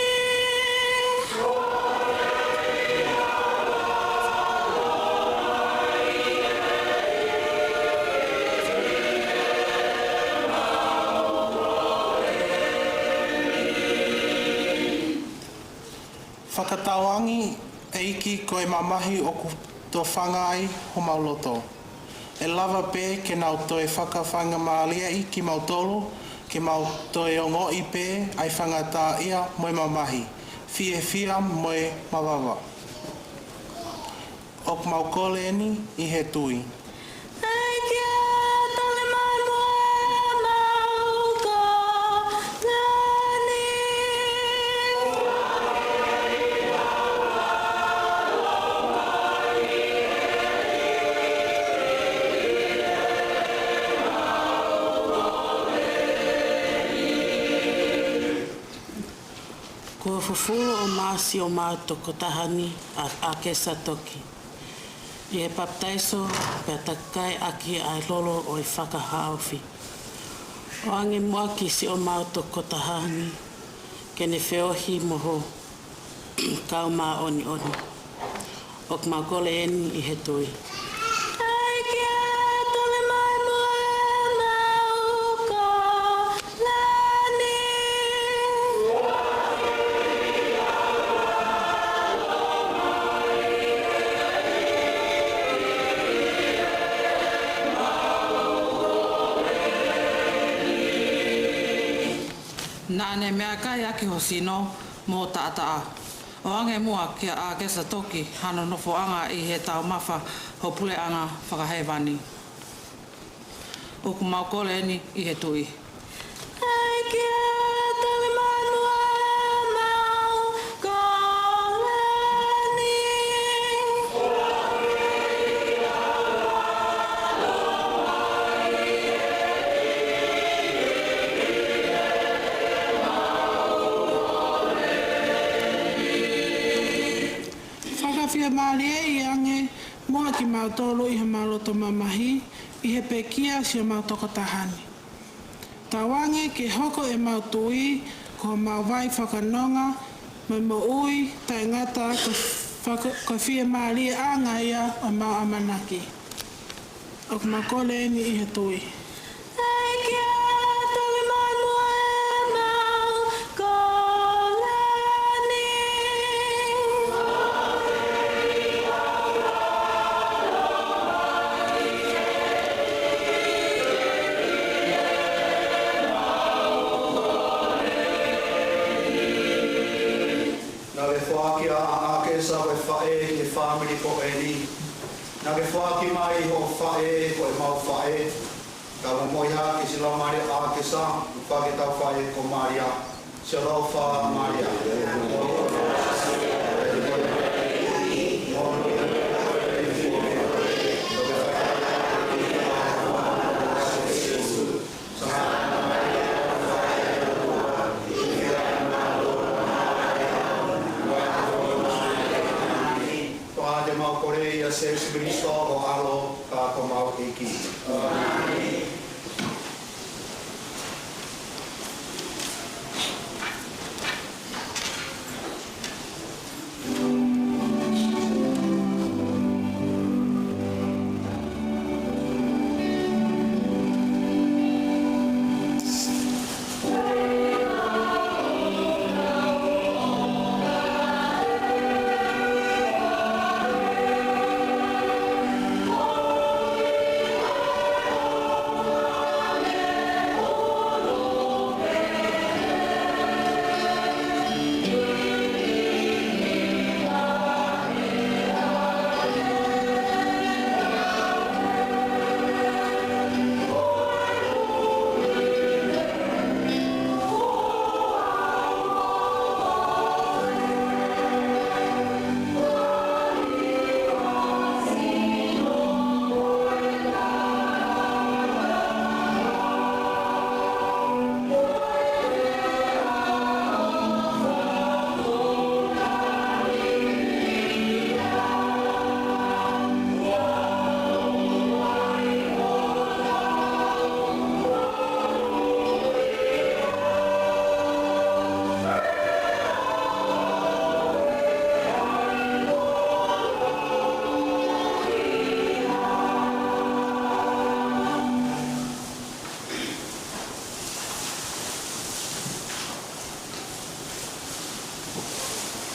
Fakatauange, ʻEiki, ko e mamahi ʻoku tofanga ai homau loto. ʻE lava pē ke nau toe fakafaingamālieʻi kimautolu, ke mau toe ongoʻi pē ʻa e faingataʻaʻia mo e mamahi, fiefia mo e mavava. ʻOku mau kole eni ʻi he tui. ʻEiki ē, tuli mai muʻa, mau kole eni. Kuo fufulu ʻo māsi ʻo mau tokotaha ni ʻa, ʻAkesa Toki ʻi he papitaiso pea takai ʻaki ʻa e lolo ʻo e fakahaofi. ʻOange muʻa ki siʻomau tokotaha ni ke ne feohi mo ho kau māʻoniʻoni. ʻOku mau kole eni ʻi he tui. ʻEiki ē, tuli mai muʻa, mau kole eni. Naʻa ne meʻakai ʻaki ho sino, mo taʻataʻa, ʻo hangē muʻa kia ʻAkesa Toki hano nofoʻanga ʻi he taumafa ho puleʻanga fakahēvani. ʻOku mau kole eni ʻi he tui. ʻEiki ē, tali mai muʻa ʻemau kole ni. Fakafiemālieʻi ange muʻa kimautolu ʻi homau loto mamahi, ʻi he pekia siʻomau tokotaha ni. Tauange ke hoko ʻemau tui ko homau vai fakanonga mo e moʻui taʻengata, ko e faka-, ko e fiemālieʻanga ia ʻo ʻemau ʻamanaki. ʻOku mau kole eni ʻi he tui. ʻEiki ē, tali mai muʻa ʻemau kole ni. Naʻe foaki ʻa ʻAkesa ko e faʻē ki he fāmili ko eni. Naʻe foaki mai hoʻo faʻē ko ʻemau faʻē. Ka mo moiha ke si lau Malia ʻAkesa, ʻoku ke tau faʻē ko Malia. Siʻoto fa Malia. Pea te mau kole ʻia Sēsū Kalaisi ko ho ʻAlo, ka ko homau ʻEiki.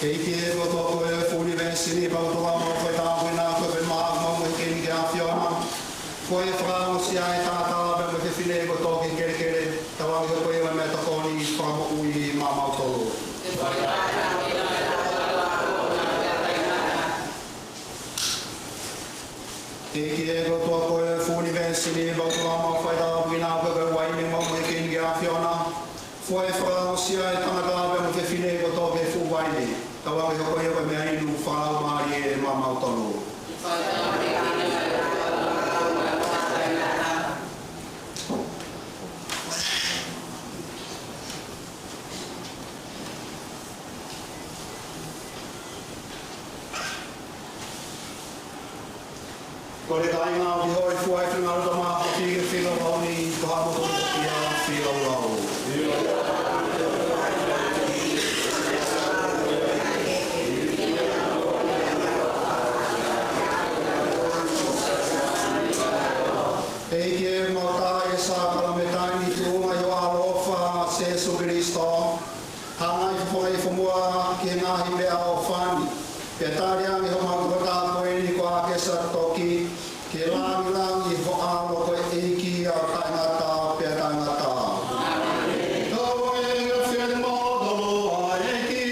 ʻEiki ē, ko e ʻOtua ʻo e fuʻu ʻunivēsi ni, pau tō mau fai tāpuekina koe pē maʻa mau mo e keni ke ʻAfiona. Ko e fakaongosia e tangata pea mo e fefine kotoa ki he kelekele, tauange ke hoko ia ko e meʻatokoni fakamoʻui maʻamautolu. ʻEiki ē, ko e ʻOtua ʻo e fuʻu ʻunivēsi ni, pau tō mau fai tāpuekina koe pē uaine maʻa mau mo e keni ke ʻAfiona. Ko e fakaongosia e tangata pea mo e fefine kotoa ki he fuʻu uaine, tauange ke hoko ia ko e meʻainu fakalaumālie maʻamautolu. Ko e kāinga ʻoku ʻi heni, fua e fingaloto maʻa koe ki he fika ʻo e ʻaho ni, ko haʻamou kotoa ia fika ʻo e ʻaho. ʻEiki ē, mau tā e sākalamēniti ni ʻi he tuʻunga ʻo ho ʻAlo, Sēsū Kalaisi. Hanga ʻo fakafofongaʻi muʻa ki he ngaahi meʻaʻofa ni, pea tali ange homau tokotaha ko eni ko ʻAkesa Toki, ke lāngilangiʻia ho ʻAlo ko e ʻEiki ʻo taʻengata pea taʻengata. Tauange ke fie mo tolo ʻa e ʻEiki.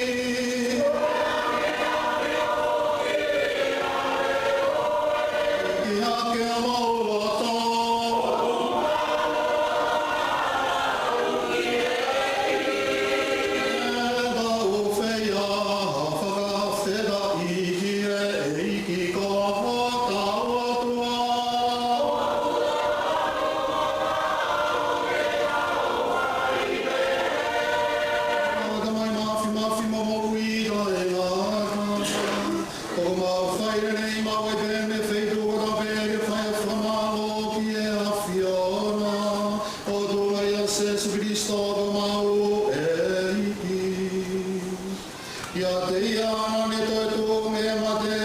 Sēsū Kilisitō ko homau ʻEiki. ʻIate ia naʻa ne toetuʻu mei he mate,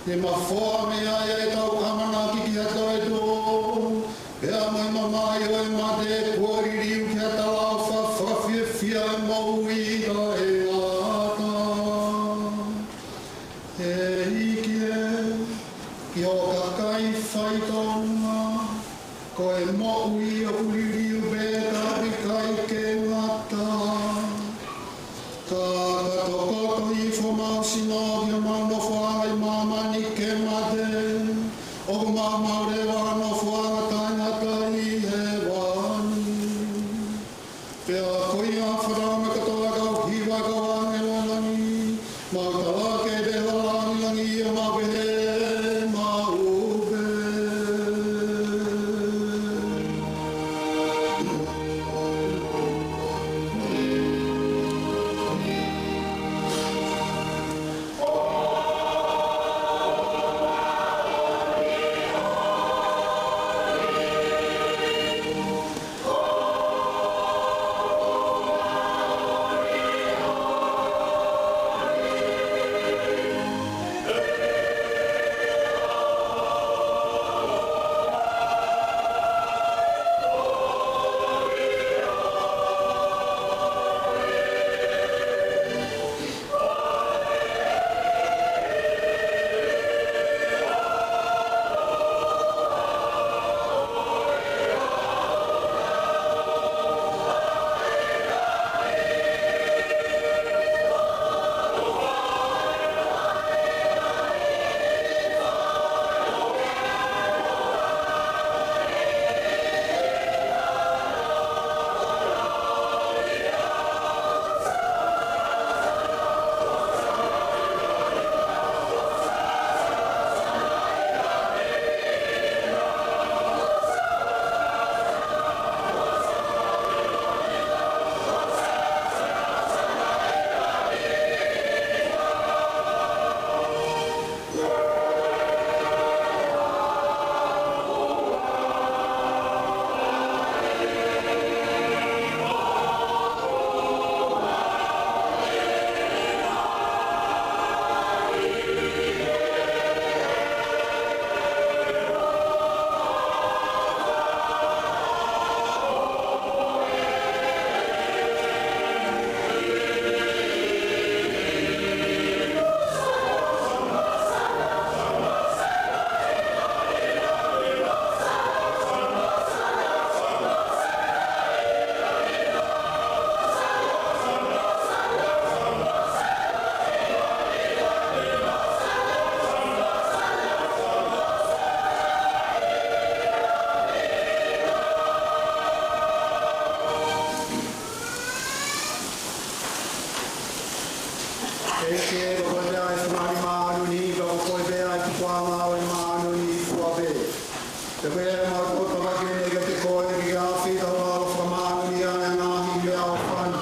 ne mafoa mei ai ʻetau ʻamanaki ki ha toetuʻu, pea mo e mamahi ʻo e mate kuo liliu ki ha talaʻofa fakafiefia ʻo e moʻui taʻengata. ʻEiki ē, ki ho kakai faitotonu, ko e moʻui ʻoku liliu pē ka ʻoku ʻikai ke ngata. Ka ka tokoto hifo homau sino ki homau nofoʻanga ʻi māmani ke mate, ʻoku maumau leva ha nofoʻanga taʻengata ʻi hēvani. Pea ko ia fakataha mo e kotoa e kau hiva ʻa e kau ʻāngelo ʻo langi, mau talaki ʻi he langilangi ʻo mau pehē maʻu pē. ʻEiki, ko koe pē ʻa e funga māʻoniʻoni, pea ko koe pē ʻa e tupuʻanga ʻo e māʻoniʻoni fua pē. Pea ko ia ʻemau tokanga eni kiate koe, ke ke ʻafio ʻi hotau lalo fakamāʻoniʻoniʻi ʻa e ngaahi meʻaʻofa ni.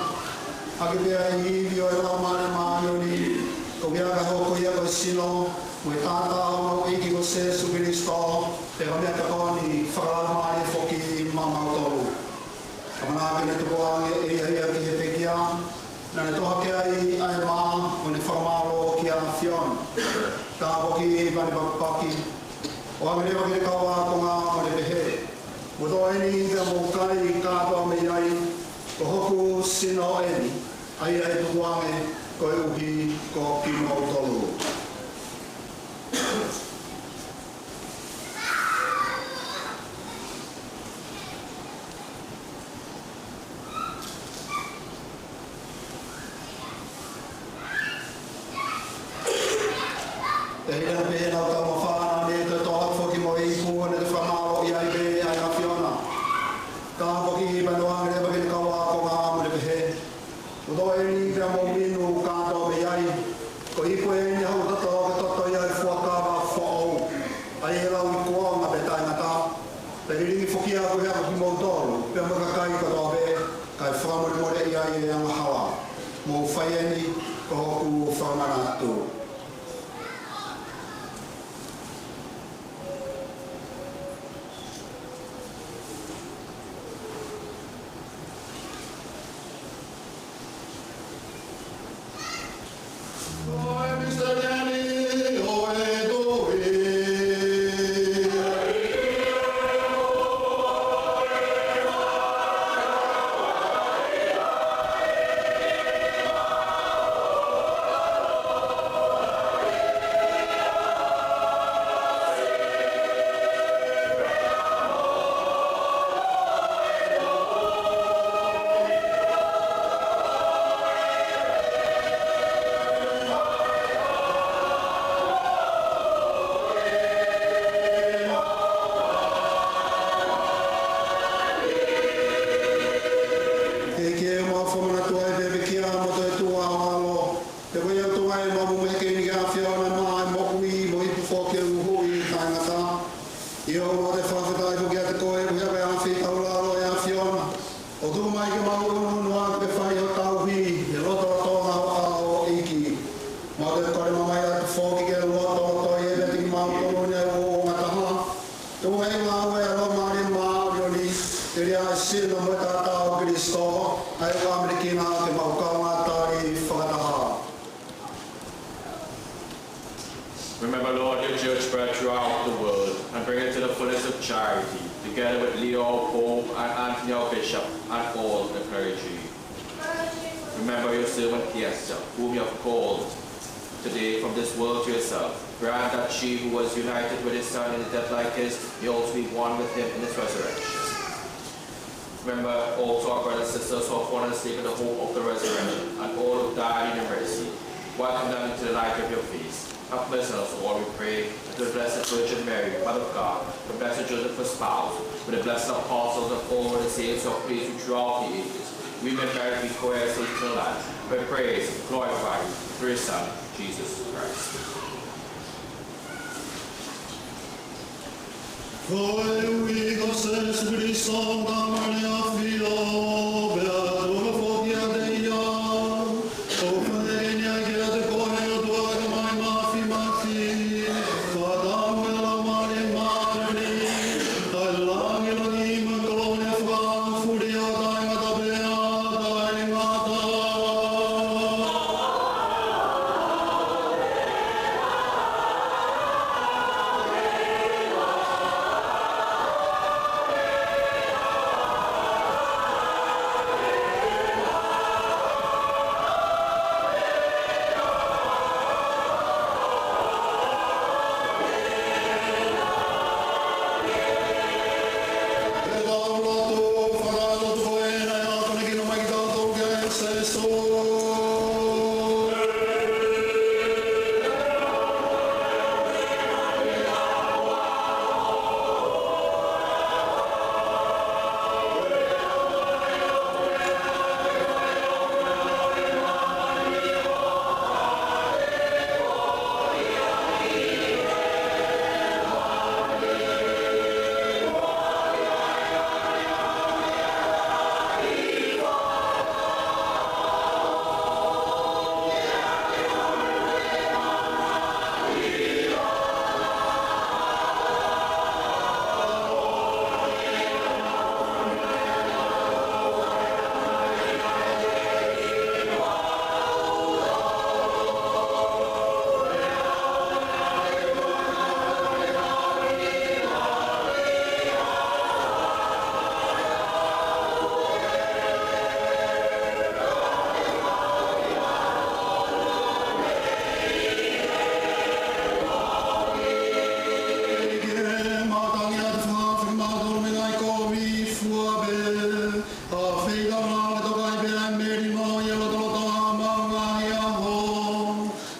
ʻAki pē ʻa e ivi ʻo e Laumālie Māʻoniʻoni, ko ia ka hoko ia ko e sino mo e taʻataʻa ʻo homau ʻEiki ko Sēsū Kilisitō, pea ko e meʻatokoni fakalaumālie foki maʻamautolu. Ka ʻamanaki naʻe tukuange ʻe ia ia ki he pekia, naʻa ne tohoakiʻi ai ʻa e mā, ʻo ne fakamālō ki he ʻAfiona. Tāpuakiʻi pea ne pakipaki, ʻo ʻoange leva ki heʻene kau ākonga, ʻo ne pehē: Mou toʻo eni pea mou kai kātoa mei ai, ko hoku sino eni, ʻa ia ʻe tukuange koeʻuhi ko kimoutolu. ʻI heʻene pehē ʻenau taumafa, naʻa ne toe toʻo hake foki mo e ipu, ʻo ne toe fakamālōʻia ai pē ʻa e ʻAfiona. Tāpuakiʻi pea ne ʻoange leva ki heʻene kau ākonga, ʻo ne pehē: Mou toʻo eni pea mou inu kātoa mei ai. Ko e ipu eni ʻa hoku toto, ʻoku toto ia ʻo e fuakava foʻou, ʻa ia ʻe lau ʻi kuonga pea taʻengata. Pea ʻe lilingi foki ia koeʻuhi ko kimoutolu pea mo e kakai kotoa pē, kae fakamolemoleʻi ai ʻa e angahala. Mou fai eni ko hoku fakamanatu. Ko e taʻataʻa ʻo Kalaisi, ʻa ia ʻoku ʻamanekina ke mau kaungā tali fakataha. Remember, Lord, your church spread throughout the world and bring it to the fullness of charity, together with Leo, Pope, and Anthony, our Bishop, and all the clergy. Remember your servant Kiesta, whom you have called today from this world to yourself. Grant that she who was united with his Son in a death like his may also be one with him in his resurrection. Remember also our brothers and sisters who have fallen asleep in the hope of the resurrection, and all who died in your mercy. Welcome them into the light of your face. Have mercy on us all, we pray, and to the Blessed Virgin Mary, Mother of God, the Blessed Joseph, her spouse, with the blessed apostles and all the saints who have praised you throughout the ages. We may merit to be co-heirs to eternal life, by praise and glorify you through your Son, Jesus Christ. Ko e ui ko Sēsū Kalaisi, Tamai ʻafio, pea tuʻu foki ʻiate ia. ʻOku fai eni kiate koe, ʻOtua, ko e Tamai Mafimafi, fakataumuʻa ʻa e Laumālie Māʻoniʻoni, ʻa e lāngilangi mo e kolōlia fakafuliʻi ʻo taʻengata pea taʻengata.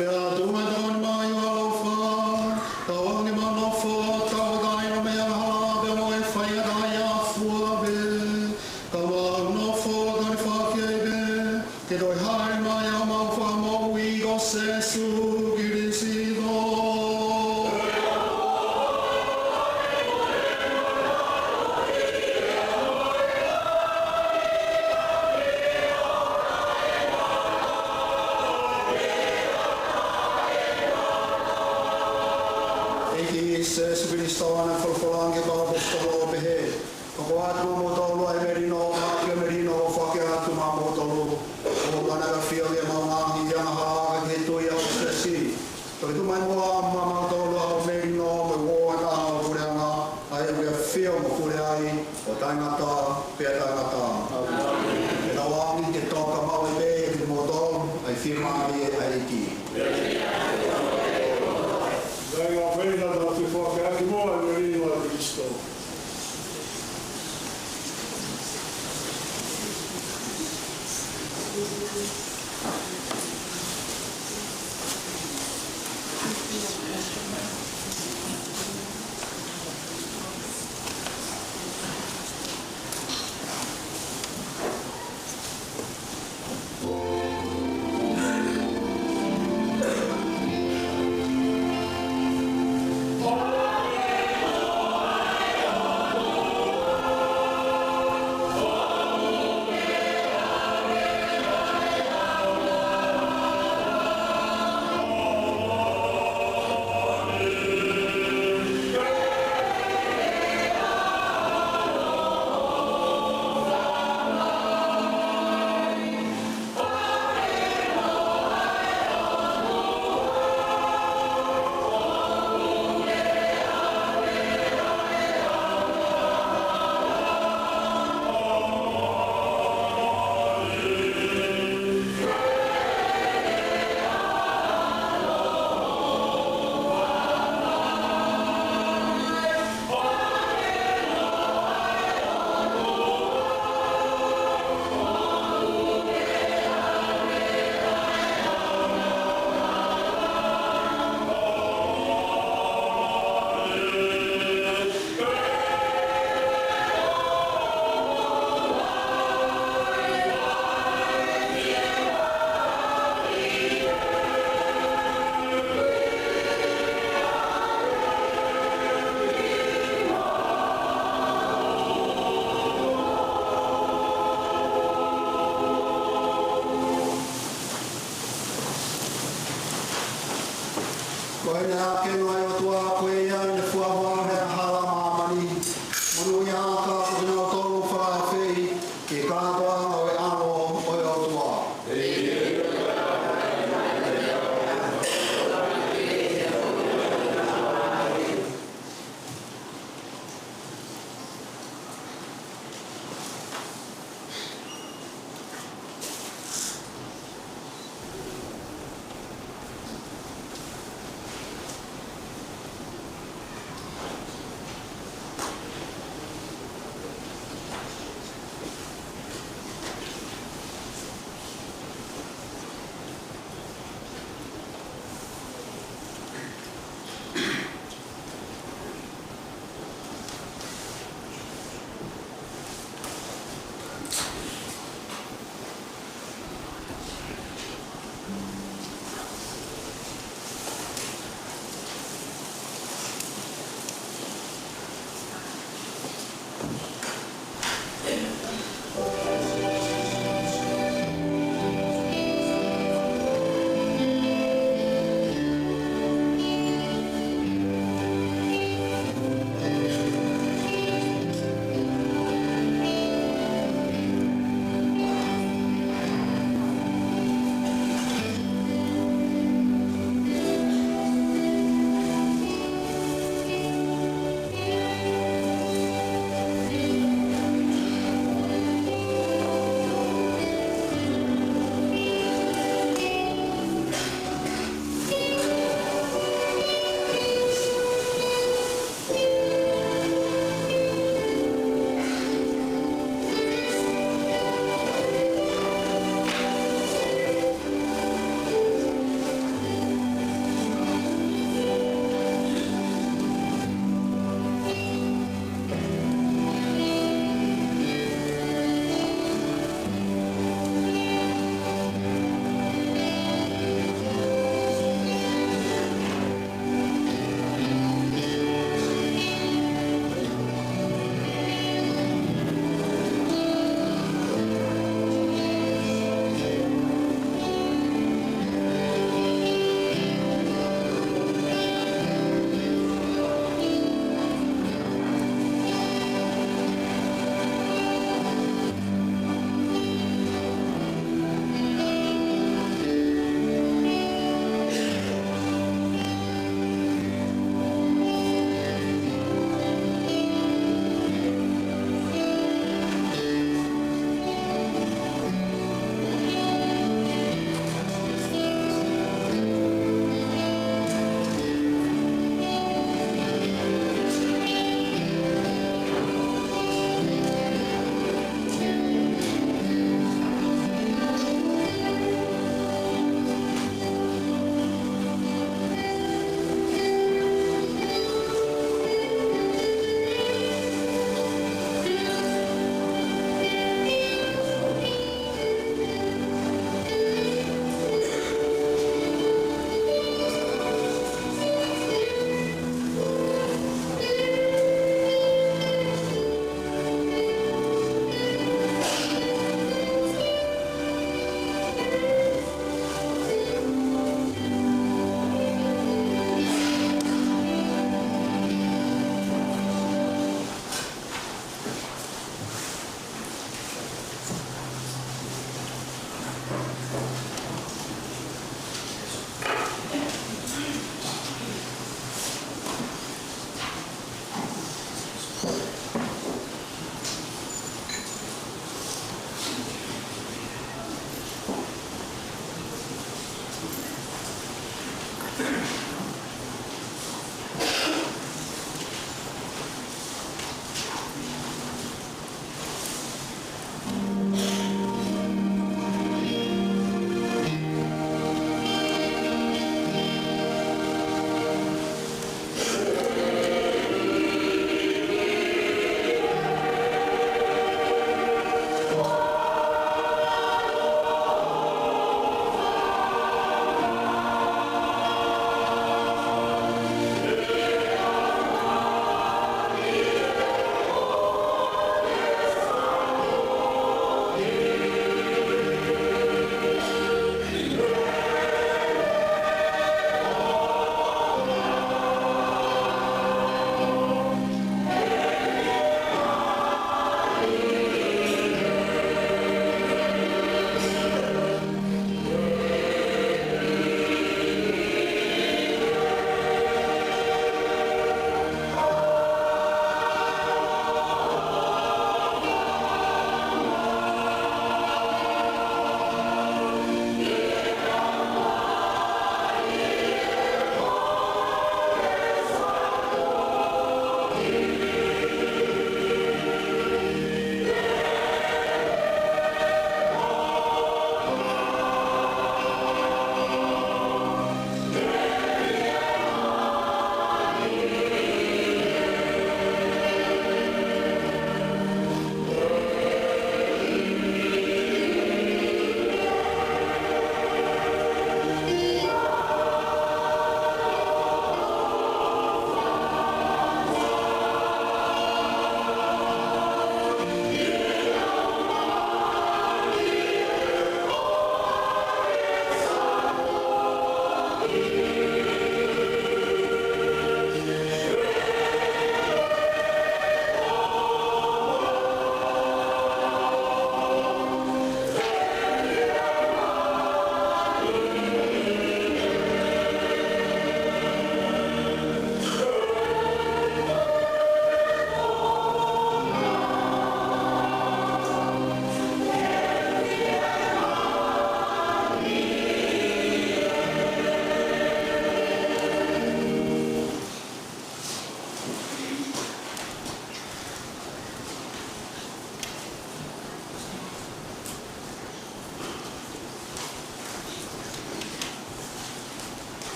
Pea tuʻu mai tokoni mai ʻo ʻaloʻofa, tauange ke mau nofo tauʻatāina mei he angahala pea mo e faingataʻaʻia fua pē, ka mau nofo talifakia pē ki he toe hāʻele mai ʻa homau Fakamoʻui ko Sēsū Kalaisi. ʻEiki Sēsū Kalaisi, naʻa ke folofola ange ki he kau ʻaposetolo ʻo pehē: Ko ʻeku ʻoatu maʻamoutolu ʻa e melino, ʻa ʻeku melino ʻoku ʻoatu maʻamoutolu. ʻOua naʻa ke ʻafio ki heʻemau ngaahi angahala, ka ki he tui ʻa hoʻo siasi. Pea ke tuku mai muʻa maʻamoutolu ʻa hoʻo melino mo e uouangataha ʻo e puleʻanga, ʻa ia ʻoku ke ʻafio mo pule ai ʻo taʻengata pea taʻengata. Pea tauange ke toka maʻu pē kiate kimoutolu ʻa e fiemālie ʻa e ʻEiki. Kae ʻofa ʻa e ʻOtua ʻo foaki atu kiate kimoutolu ʻa e melino ʻa Kalaisi. Ko ʻene ʻākeno ʻa e ʻOtua, ko ia ʻene fuafua mei he hala ʻo māmani. Monūʻia ʻa kinautolu ʻoku fakaafeʻi ki he kātoanga ʻo e ʻAlo ʻo e ʻOtua.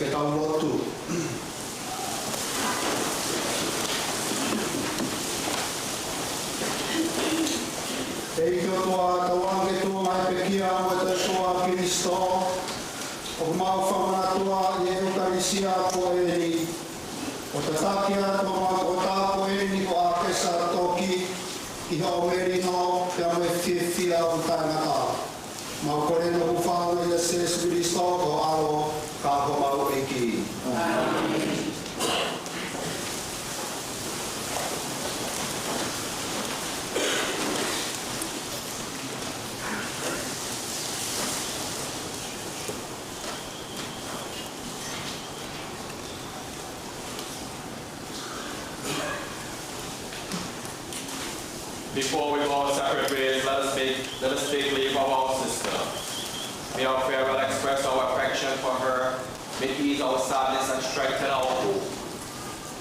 Ke tau lotu. ʻEiki ʻOtua, tau ʻoange ki he tuʻunga ʻo e pekia ʻo e ʻOtua ko Kalaisi, ʻoku mau fakamanatua ʻi he ʻEukalisia ko eni, ʻo tataki atu homau toko taha ko eni ko ʻAkesa Toki, ʻi hoʻo melino pea mo e fiefia ʻoku taʻengata. Mau kole ʻi he huafa ʻo Sīsū Kalaisi ko ho ʻAlo, ka ko homau ʻEiki. ʻĀmeni. Before we go our separate ways, let us make, let us take leave of our sister. May our farewell express our affection for her. May it ease our sadness and strengthen our hope.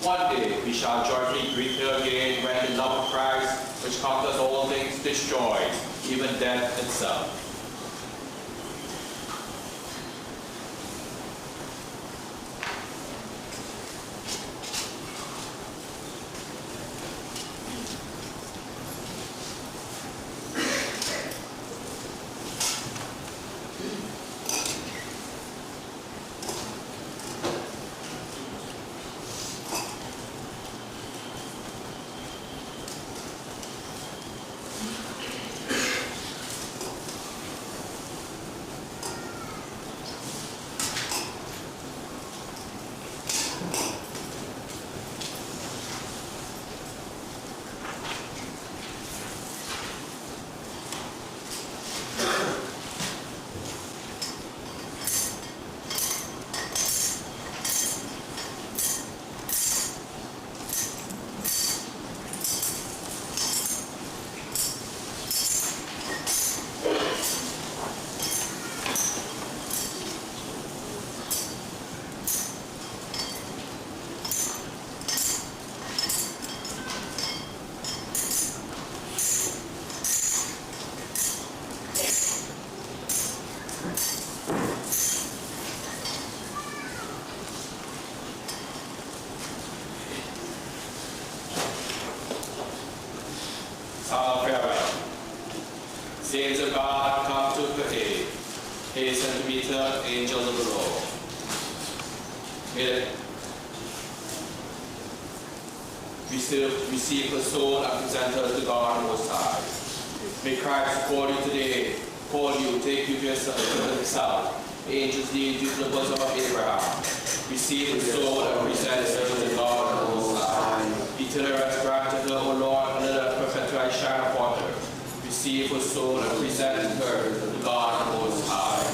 One day we shall joyfully greet her again when the love of Christ, which conquers all things, destroys even death itself. Song of Farewell. Saints of God, come to her aid. Hasten to meet her, angels of the Lord. May receive, receive her soul and present her to God Most High. May Christ call you today, call you, take you to his, to himself. Angels lead you to the bosom of Abraham. Receive her soul and present her to God Most High. Eternal rest grant to her, O Lord, and let her perfect light shine upon her. Receive her soul and present her to God Most High.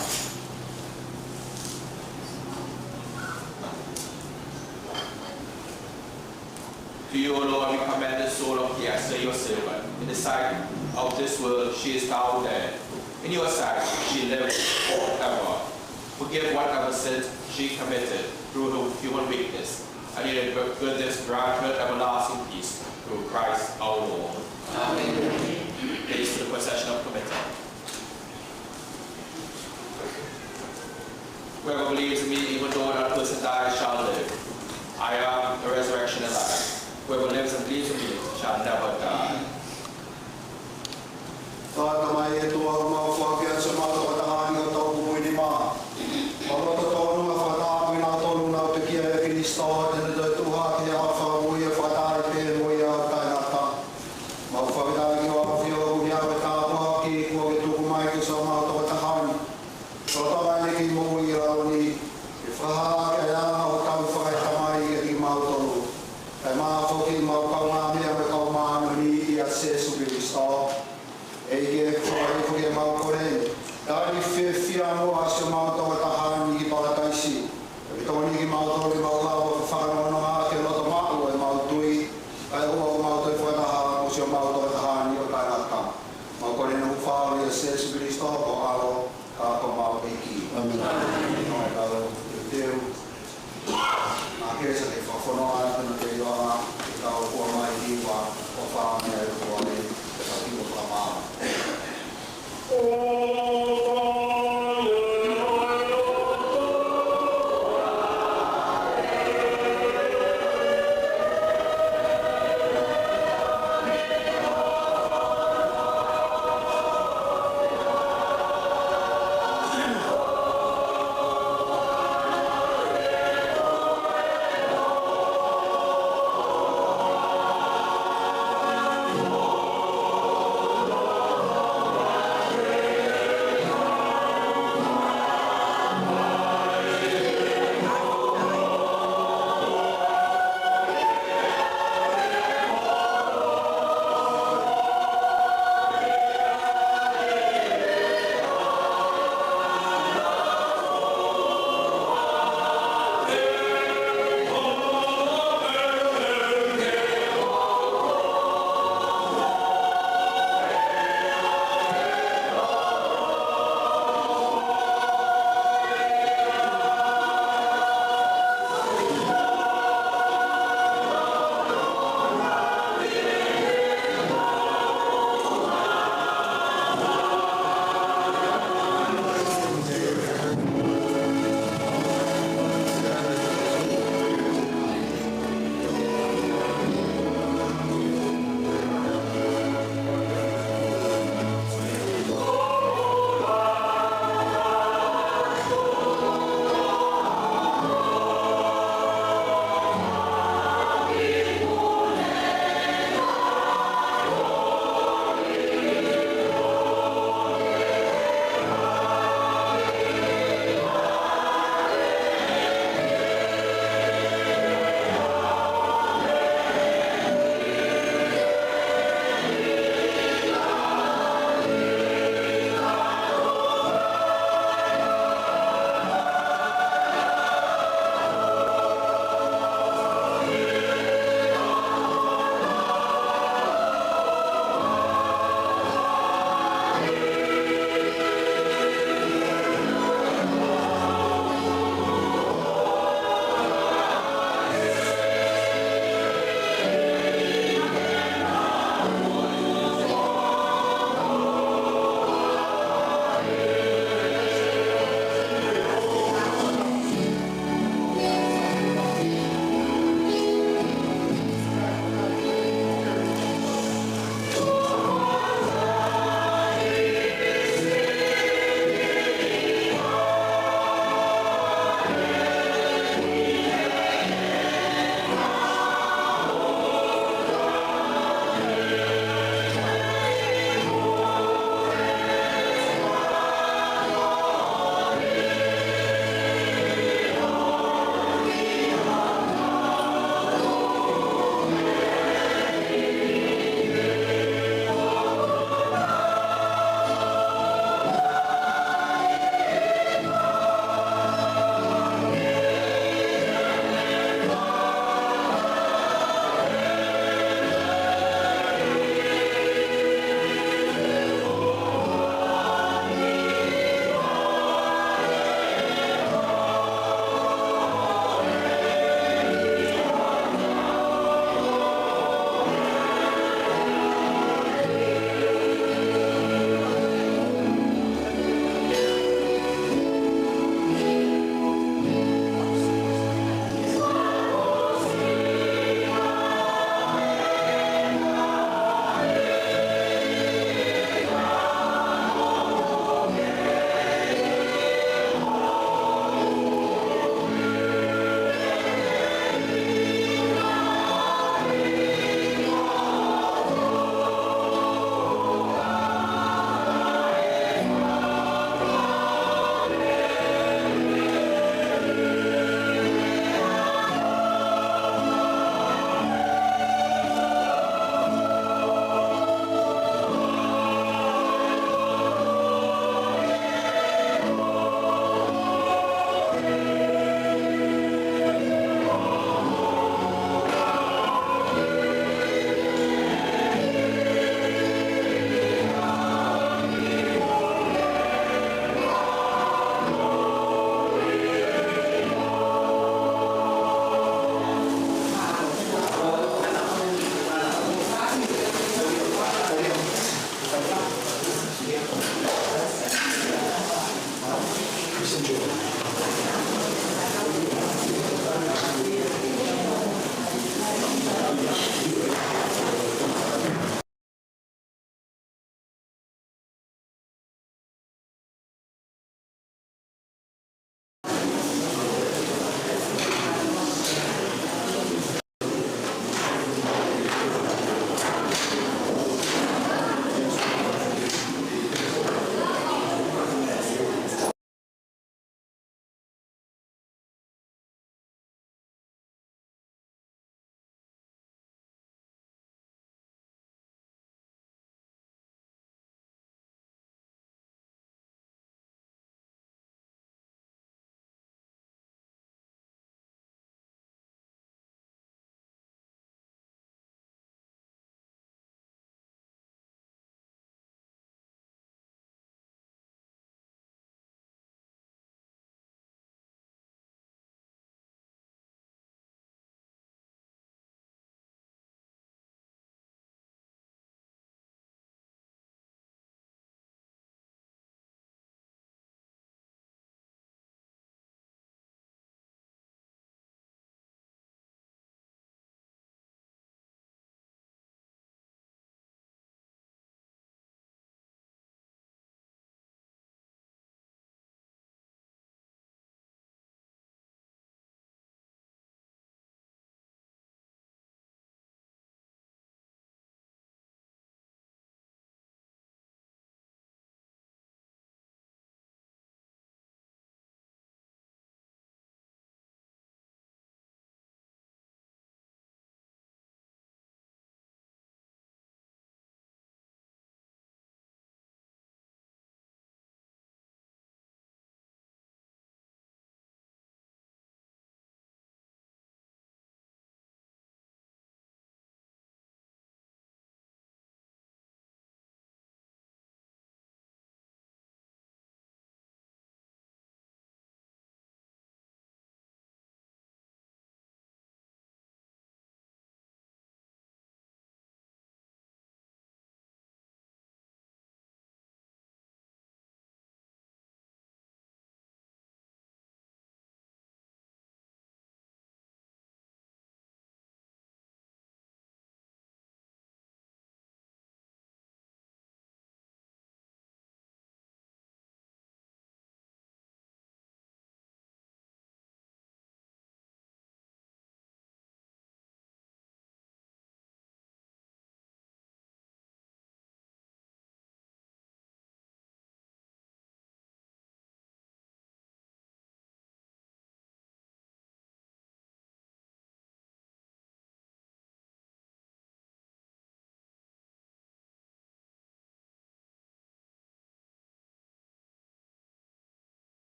To you, O Lord, we commend the soul of Kiasa, your servant. In the sight of this world, she is now dead. In your sight, she lives forever. Forgive whatever sins she committed through her human weakness, and in your goodness grant her everlasting peace through Christ our Lord. Amen. Please to the procession of committal. Whoever believes in me, even though that person dies, shall live. I am the resurrection and life. Whoever lives and believes in me shall never die. Tamai ʻe ʻOtua, ʻoku mau foaki atu homau toko taha ni ko e toʻukupu ʻe nima. ʻOku mau loto tonu ke fakatapu kinautolu ʻoku nau pekia ʻia Kalaisi, te nau toe tuʻu hake ʻi he ʻaho fakamoʻui ʻo fakatātā pē mo ia ʻo taʻengata. Mau fakafetaʻi ki ho ʻAfio ʻoku ne ʻave e tāpuaki kuo ke tuku mai ki homau toko taha ni. Lolotonga ʻene kei moʻui ʻi he ʻaho ni, ke fakahā ʻaki ʻa e anga hotau fakaʻetamai kiate kimautolu. Kae ʻumaʻā foki ʻemau kaungāmeʻa mo e kau māʻoniʻoni ʻia Sīsū Kalaisi. ʻEiki, fakahoko ʻemau kole ni, tali fiefia muʻa siʻomau toko taha ni ki Palataisi. Ke tokoniʻi kimautolu ke mau lava ʻo fakanonga ke loto maʻu ʻemau tui, kae ʻoua kuo mau toe fakataha mo siʻomau toko taha ni ʻo taʻengata. Mau kole ʻi he huafa ʻo Sīsū Kalaisi ko ho ʻAlo, ka ko homau ʻEiki. ʻĀmeni.